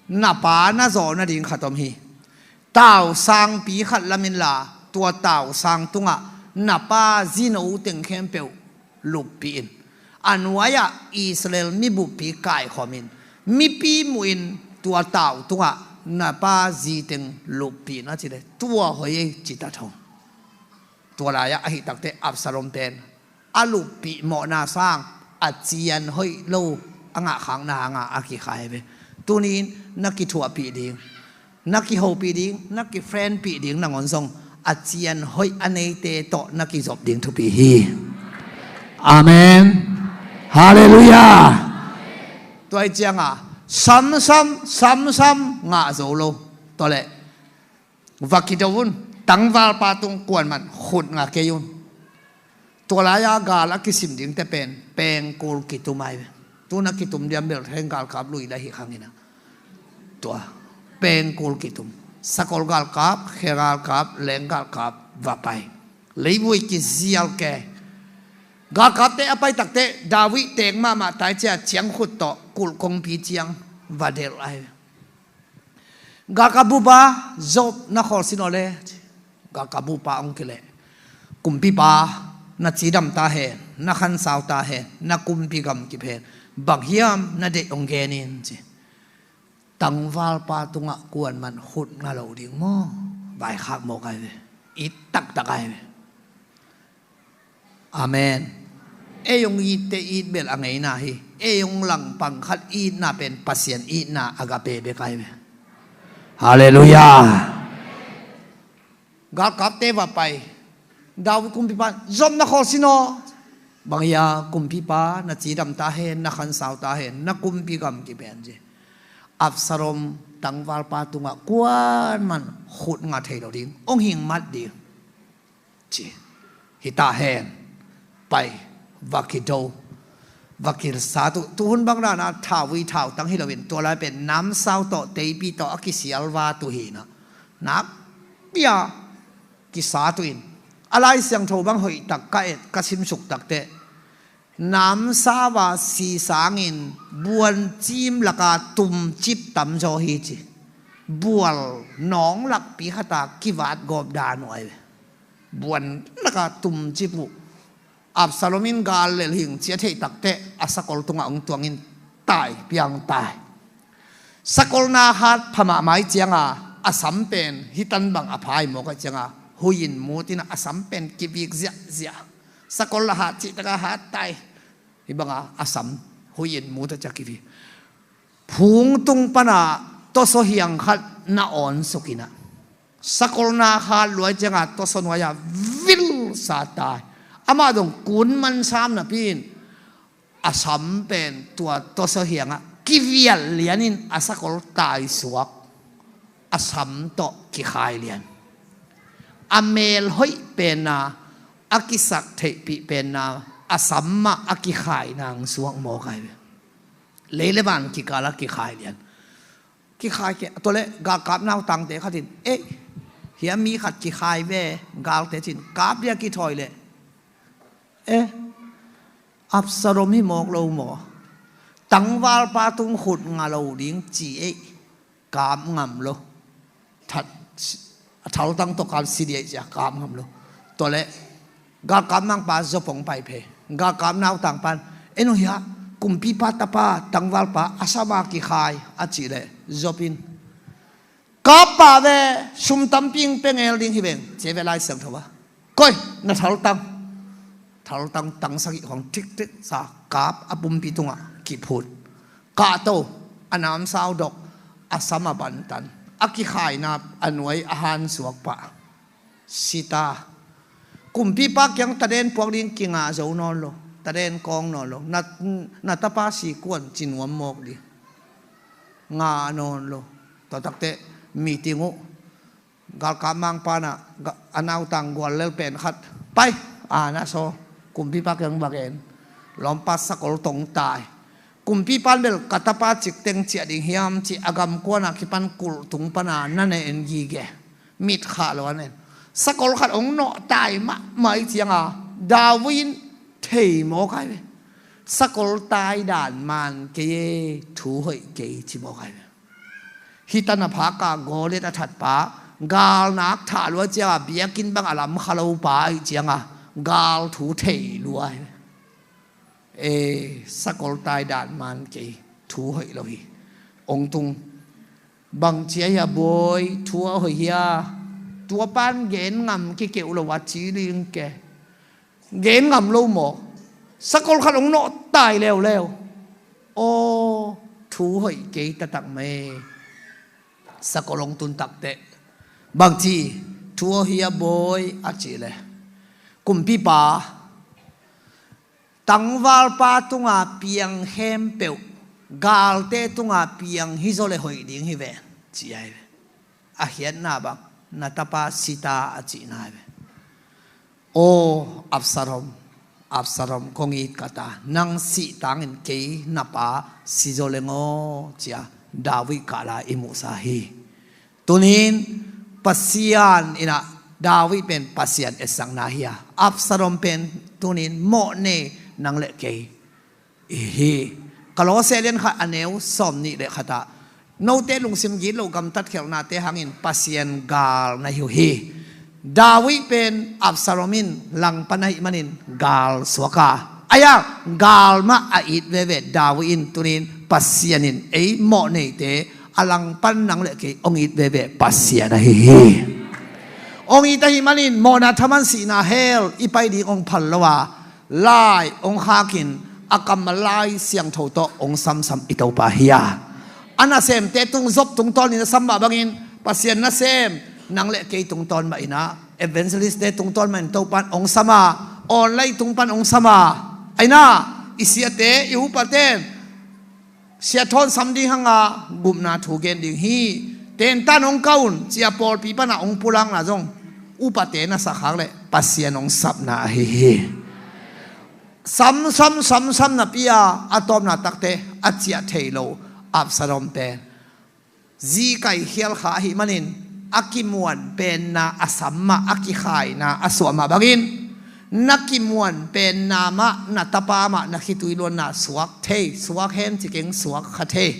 na pa na zawh nading khat om hi. Tausangpi khat lam inla, tua tausang tungah na pa zino teng khempeuh luppih in. A nuai-ah Israel mibuppi kaikhawm in, mipi muh in tua tau tungah na pa zi teng luppih in a cih leh, tua hoih ei ci ta thong. Tua lai-ah ahih takteh Absalom pen a luppih mawhna sang a cian hoih lo a ngahkhakna hangah a kikhai ve. Tuni-in na kithuahpih ding, na kihopih ding, na kifriendpih ding nangawn zong a cian hoih a neite tawh na kizop ding thupi hi. Amen. Halleluiah. Tua ih cianga samsam samsam ngah zo lo. Tua leh va kido un, tangvalpa tung kuaman khut nga kei un. Tua lai-a gal a kisim dingte pen pengkul kitum ahi ve. Tu na kitum diam bel heng galkap lui la hi khang in ah. Tua pengkul kitum. Sakol galkap, khe galkap, leng galkap va pai. Leivui kizial ke. Galkapte a pai takteh David teek mahmah tai cia ciangkhut tawh kulh kongpi ciang va delh ahi ve. Galkap bupa, Joab na khawl sin aw le. Galkap bupa hong kileh, kumpipa, na cidam ta hen, na khansau ta hen, na kumpi gamkip hen, bang hiam na deih hong gen in ci. Tangvalpa tungah kuaman khut nga lo ding maw? Vaikhak mawk ahi ve. It taktak ahi ve. Amen. Ei hong itte it bel a ngeina hi. Ei hong langpang khat itna pen Pasian itna agape bek ahi ve. Halleluiah. Galkapte va pai. David kumpipa, Joab na khawl sin aw. Bang hia, kumpipa, na cidam ta hen, na khansau ta hen, na kumpi gamkip hen ci. Absalom tangvalpa tungah kuaman khut nga thei lo ding, hong hing mat ding ci. Hi ta hen. Pai. va kido, va kisat uh. Tuhun bang dana thauvui thautang hi loin tua lai pen namsau tawh teipi tawh a kisialvat uh hi na, nakpi-a kisat uh in. A Lai Siangtho bang hoihtak ka et, ka simsuk takteh, namsau-a si sangin buancim laka tumcip tamzaw hi ci. Bual nawng lakpi khata kivat gawp dan uh ahi ve. Buan laka tumcip uh. Absalom in gal lel hing ci a theih takteh a sakol tungah hong tuangin tai piang tai. Sakolna hat pha mahmah cianga a sam pen hih tan bang a pha hi mawk ahih cianga huih in mut in a sam pen kivik ziahziah. Sakol a hat cih taka hat tai. Hih banga a sam huih in mut a ciah kivik. Phungtung pana tawsaw hiang khat na awnsuk in a, sakolna hat luai cianga tawsaw nuai-a vilsa tai. Amah dong kun mansam napi in a sam pen tua tawsaw hiangah kivial lianin a sakol taisuak, a sam tawh kikhai lian. A mel hoih penna, a kisak theihpih penna, a sam mah a kikhai nang suak mawk ahi ve. Lei le van kikala kikhai lian. Kikhai kei, tua le galkap nautangte khatin, "Ei, hia mi khat kikhai ve," galte cin, kap dia kithawi le, "Eh, Absalom hi mawk lo maw? Tangvalpa tung khut nga lo ding ci ei, kap ngam lo. That, a thaltang tawh kap si dih ei," cia kap ngam lo. Tua le galkap mangpa Job hong pai phei. Galkap nautang pan, "En uh hia, kumpipa tapa tangvalpa a sama kikhai," a cih le Job in, "Kap pah ve, sum tampi ing pia ngel ding hi veng," ci ve Lai Siangtho ah. "Koi, na thaltang." Thaltang tang sagih khawng thikthik sa, kap a pumpi tungah kiphut. Kahto, a namsau dok, a sam a bantan, a kikhaina a nuai a hansuak pah. Sita. Kumpipa kiang taden puak ding kinga zo nawn lo. Taden kawng nawn lo. Na, na tapa si kuan ci nuam mawk ding. Nga nawn lo. Tua takteh meeting uh. Galkap mangpa na, ga-, a nautang guallel pen khat. Pai, a na saw. Kumpipa kiang va gen. Lawmpa sakol tong tai. Kumpipa bel ka tapa cikteng ciah ding hiam ci a gamkuana kipan kulh tung pana na ne en gige. Mit khah lo a nen. Sakol khat hong nawh tai mahmah i cianga David in thei mawk ahi ve. Sakol tai dan man kei e, thu hoih kei ci mawk ahi ve. Hih tan a phaka Goliat a thatpa, galnak thah lua cianga biakinn bang a lam kha lo pa ahi cianga gal thu thei lua ahi ve. E, sakol tai dan man kei, thu hoih lo hi. Ong tung. Bang cia hia bawi, thu a hoih hia? Tua pan gen ngam kikeuh lo a ci ling ke. Gen ngam lo maw? Sakol khat ong nawh tai leuleu. Aw, thu hoih kei taktak mai. Sakol ong tun takteh. Bang ci, thu a hoih hia bawi a ci le. Kumpipa. Tangvalpa tunga piang khempeuh, galte tunga piang hi zaw le hoih ding hi ve, ci ahi ve. A khiatna bang, na tapa sita a cihna hi ve. Aw, Absalom, Absalom, kong it ka ta, nang sih tangin kei na pa si zaw le ngaw, cia David kahla i muhsa hi. Tunin Pasian inah David pen Pasian etsakna hi a, Absalom pen tunin mawh nei nang le kei i hi. Kolose lian khat a neu sawm nih le khatah note lungsim gitloh gamtat khialhnate hangin Pasian gal na hi uh hi. David pen Absalom in langpan ahih manin gal suak a, aia gal mah a it veve David in tunin Pasian in ei mawh neite a langpan nang le kei ong it veve Pasian ahi hi. Ong it ahih manin mawhna thaman sihna hell i pai ding ong phal lo a, lai ong khakin a kammal Lai Siangtho tawh ong samsam i Topa hi a. A nasemte tung Job tungtawnin a sam mah bangin Pasian nasem nang le kei tungtawn mah inah, evangelistte tungtawn mah in Topan ong sam a, online tung pan ong sam a, aina i siate i upaten sia thawn sam ding hanga gupna thu gen ding hi. Tentan ong kah un cia pawlpi pana ong pulakna zong upate na sakhak le Pasian ong sapna ahi hi. Samsam, samsam napi-a a tawpna takte a ciah thei lo Absalom pen zi kaikhial kha ahih manin a kimuan penna a sam mah, a kikhaina a suah mah bangin, na kimuan penna mah, na tapa mah na khitui luanna suak thei, suak hen ci keng, suak kha thei.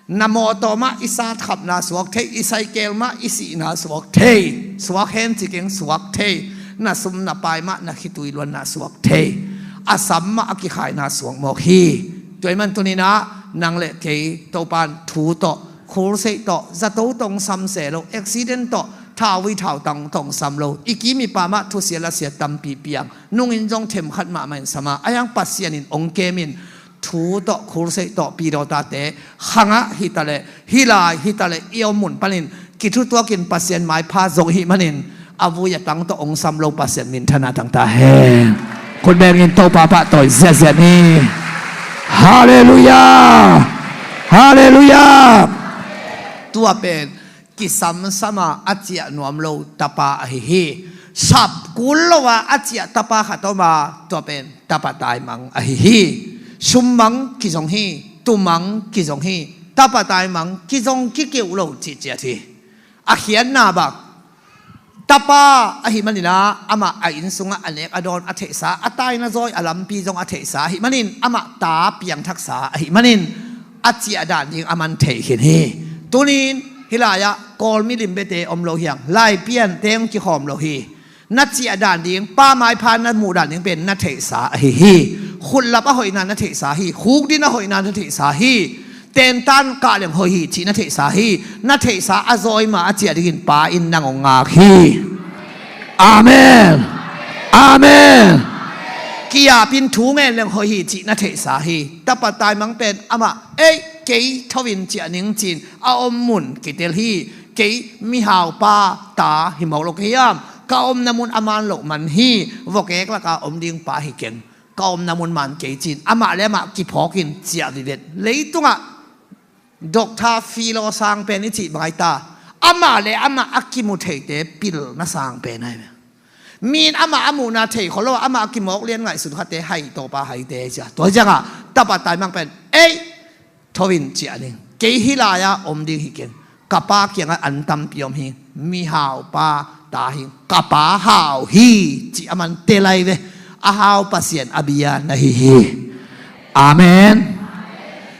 Na mawtaw mah i satkhapna suak thei, i saikel mah i sihna suak thei, suak hen ci keng, suak thei. Na sum na pai mah na khitui luanna suak thei. A sam mah a kikhaina suak mawk hi. Tua ahih man tuni-in ah nang le kei Topa'n thu tawh, khualseih tawh, zato tawh hong sam se lo, accident tawh, thauvui thautang tawh hong sam lo. I kim i pam ah thusia lasia tampi piang, nungin zong themkhat mahmah in sam a, ahi hang Pasian in hong kem in, thu tawh, khualseih tawh, pidawtate khang ah hi ta leh, hih lai hi ta leh, i om mun panin kithutuakin Pasian maipha zong ahih manin, a vui a tang tawh hong sam lo Pasian minthanna tang ta hen. Khut bengin Topa pahtawi ziahziah ni. Halleluiah. Halleluiah. Tua pen kisamsam a, a ciah nuam lo tapa ahi hi. Sap kul lo a, a ciah tapa khat om a, tua pen tapa taimang ahi hi. Sum mang kizong hi, tu mang kizong hi, tapa taimang kizong kikeuh lo cihciat hi. A khiatna bang, tapa ahih manin ah amah a inn sungah a nek a dawn a theihsa, a taina zawi a lampi zong a theihsa ahih manin, amah ta piangthaksa ahih manin, a ciah dan ding a man thei khin hi. Tuni-in hih lai-ah Kawl milim biate om lo hi hang, Laipian teng kikhawm lo hi. Na ciah dan ding, pa maipha na muh dan ding pen na theihsa ahi hi. Khutlap a hoihna na theihsa hi. Khukdin a hoihna na theihsa hi. Tentan kah leng hoih hi cih na theihsa hi. Na theihsa a zawi ma a ciah dingin Pa in nang hong ngak hi. Amen. Amen. Ki-apin thu ngen leng hoih hi cih na theihsa hi. Tapa taimang pen amah, ei, kei tho-in ciah ning ci-in a om mun kitel hi. Kei mihaupa ta hi mawk lo ka hiam? Ka omna mun a man loh man hi. Vok-ek laka om ding pa hi keng. Ka omna mun man kei ci-in amah le amah kiphawkin ciah vivet. Leitungah Doctor, Philo sang pen i cih bang ai ta, amah le amah a kimu theite pilna sang pen ai ve. Mi in amah a muhna thei khol lo, amah a kimawk lian ngaihsun khatte hai, Topa haite cia. Tua hi ciangah tapa taimang pen, ei, tho-in ciah ning. Kei hih lai-ah om ding hi keng. Ka pa kiangah an tampi om hi. Mihaupa ta hi. Ka pa hau hi cih a man tel ai ve. A hau Pasian a bia na hi hi. Amen.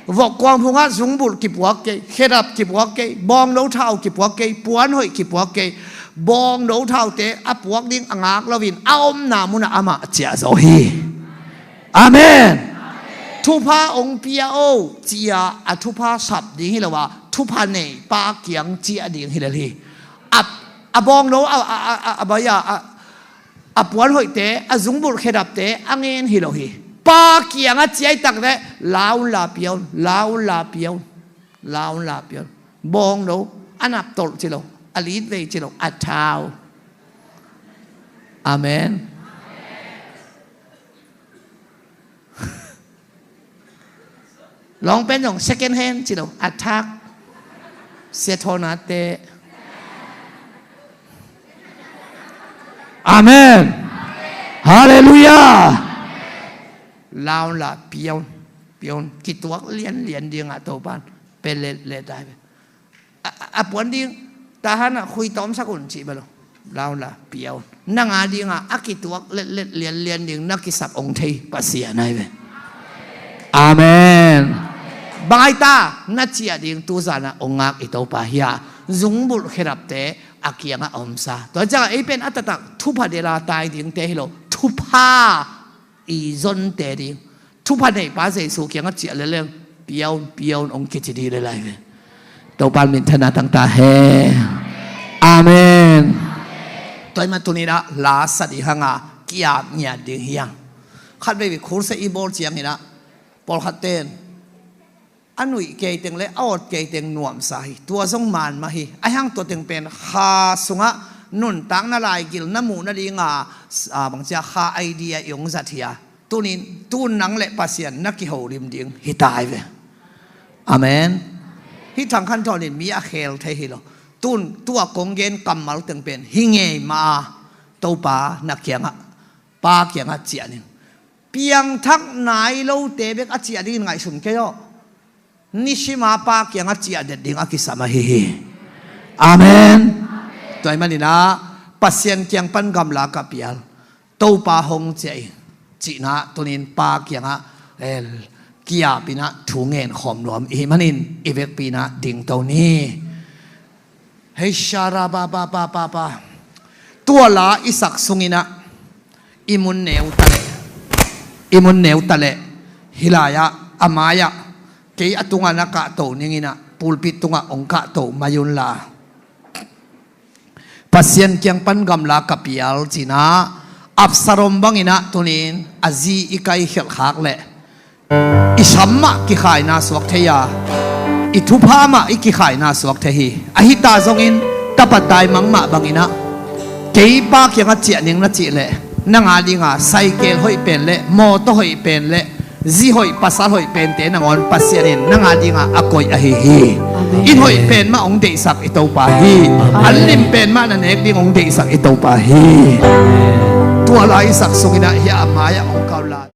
Vok kuang phungah zungbulh kipuak kei, khedap kipuak kei, bawngno thau kipuak kei, puanhoih kipuak kei. Bawngno thaute a puak ding a ngak loin a omna munah amah ciah zaw hi. Amen. Thupha hong pia o cia a thupha sap ding hi lo a, thupha nei pa kiang ciah ding hi lel hi. A, a bawngno a, a, a, a, a bai a, a, a puanhoihte, a zungbulh khedapte a ngen hi lo hi. Pa kiangah ciah i tak leh, la un la pia un, la un la pia un, la un la pia un. Bawngno, a naptolh ci lo, a litvei ci lo, a thau. Amen. Lawng pen zong second hand ci lo, a thak. Sia Thawnate. Amen. Halleluiah. La un la pia un, pia un. Kituak lianlian dingah Topa'n pe letlet ai ve. A, a, a puan ding, tahan ah khui tawmsak un cih bel lo. La un la pia un. Nang a dingah a kituak letlet lianlian ding na kisap hong thei Pasian ai ve. Amen. Bang ai ta, na ciah ding tuzanah hong ngak i Topa hi a, zungbulh khedapte a kiangah a omsa. Tua ciangah ei pen a taktak thupha dela tai dingte hi lo, thupha i zonte ding. Thupha neipa Jesu kiangah ciah leleng, pia un, pia un hong kici ding lel ai ve. Topa'n minthanna tang ta hen. Amen. Tua ahih man tuni-in ah la sa ding hang a, ki-ap ngiat ding hi hang. Khatvei khualseih i bawl ciangin ah, pawlkhatte in a nuih kei teng le a awt kei teng nuamsa hi. Tua zong man mah hi. Ahi hang tua teng pen kha sungah nuntakna laigil na muh nadinga, a, bangcia kha idea i hong zat hi a. Tuni-in, tu-in nang le Pasian na kiholim ding hi ta ai ve. Amen. Hih Thang Khan Thawn in mi a khel thei hi lo. Tu-in, tua kong gen kammal teng pen hi ngei mah a, Topa na kiangah, Pa kiangah ciah ning. Piangthak nai lote bek a ciah dingin ngaihsun kei aw. Nisima Pa kiangah ciah det ding a kisam ahi hi. Amen. Tua ahih maninah Pasian kiang pan gamla ka pial, Topa hong ciah in, cihna tunin Pa kiangah, eh, kiapinah thu ngen khawm nuam i hih manin i vekpinah dingto ni. Hei, shara ba ba ba ba ba. Tua la i sak sunginah i mun neu taleh, i mun neu taleh, hih lai-ah a mai-ah kei a tungah na kahto ninginah pulpit tungah hong kahto mai unla, Pasian kiang pan gamla ka pial cinah Absalom banginah tunin a zi i kaikhelh khak leh i sam mah kikhaina suak thei a, i thupha mah i kikhaina suak thei hi. Ahi ta zongin tapa taimang mah banginah kei Pa kiangah ciah ning na cih leh nang a dinga saikel hoih pen le mawtaw hoih pen le zi hoih pasal hoih pente nangawn Pasian in nang a dinga a koih ahi hi. Amen. Inn hoih pen mah hong deihsak i Topa hi. Amen. An lim pen mah na nek ding hong deihsak i Topa hi. Amen. Tua lai i sak sunginah hih a mai-ah hong kau lai.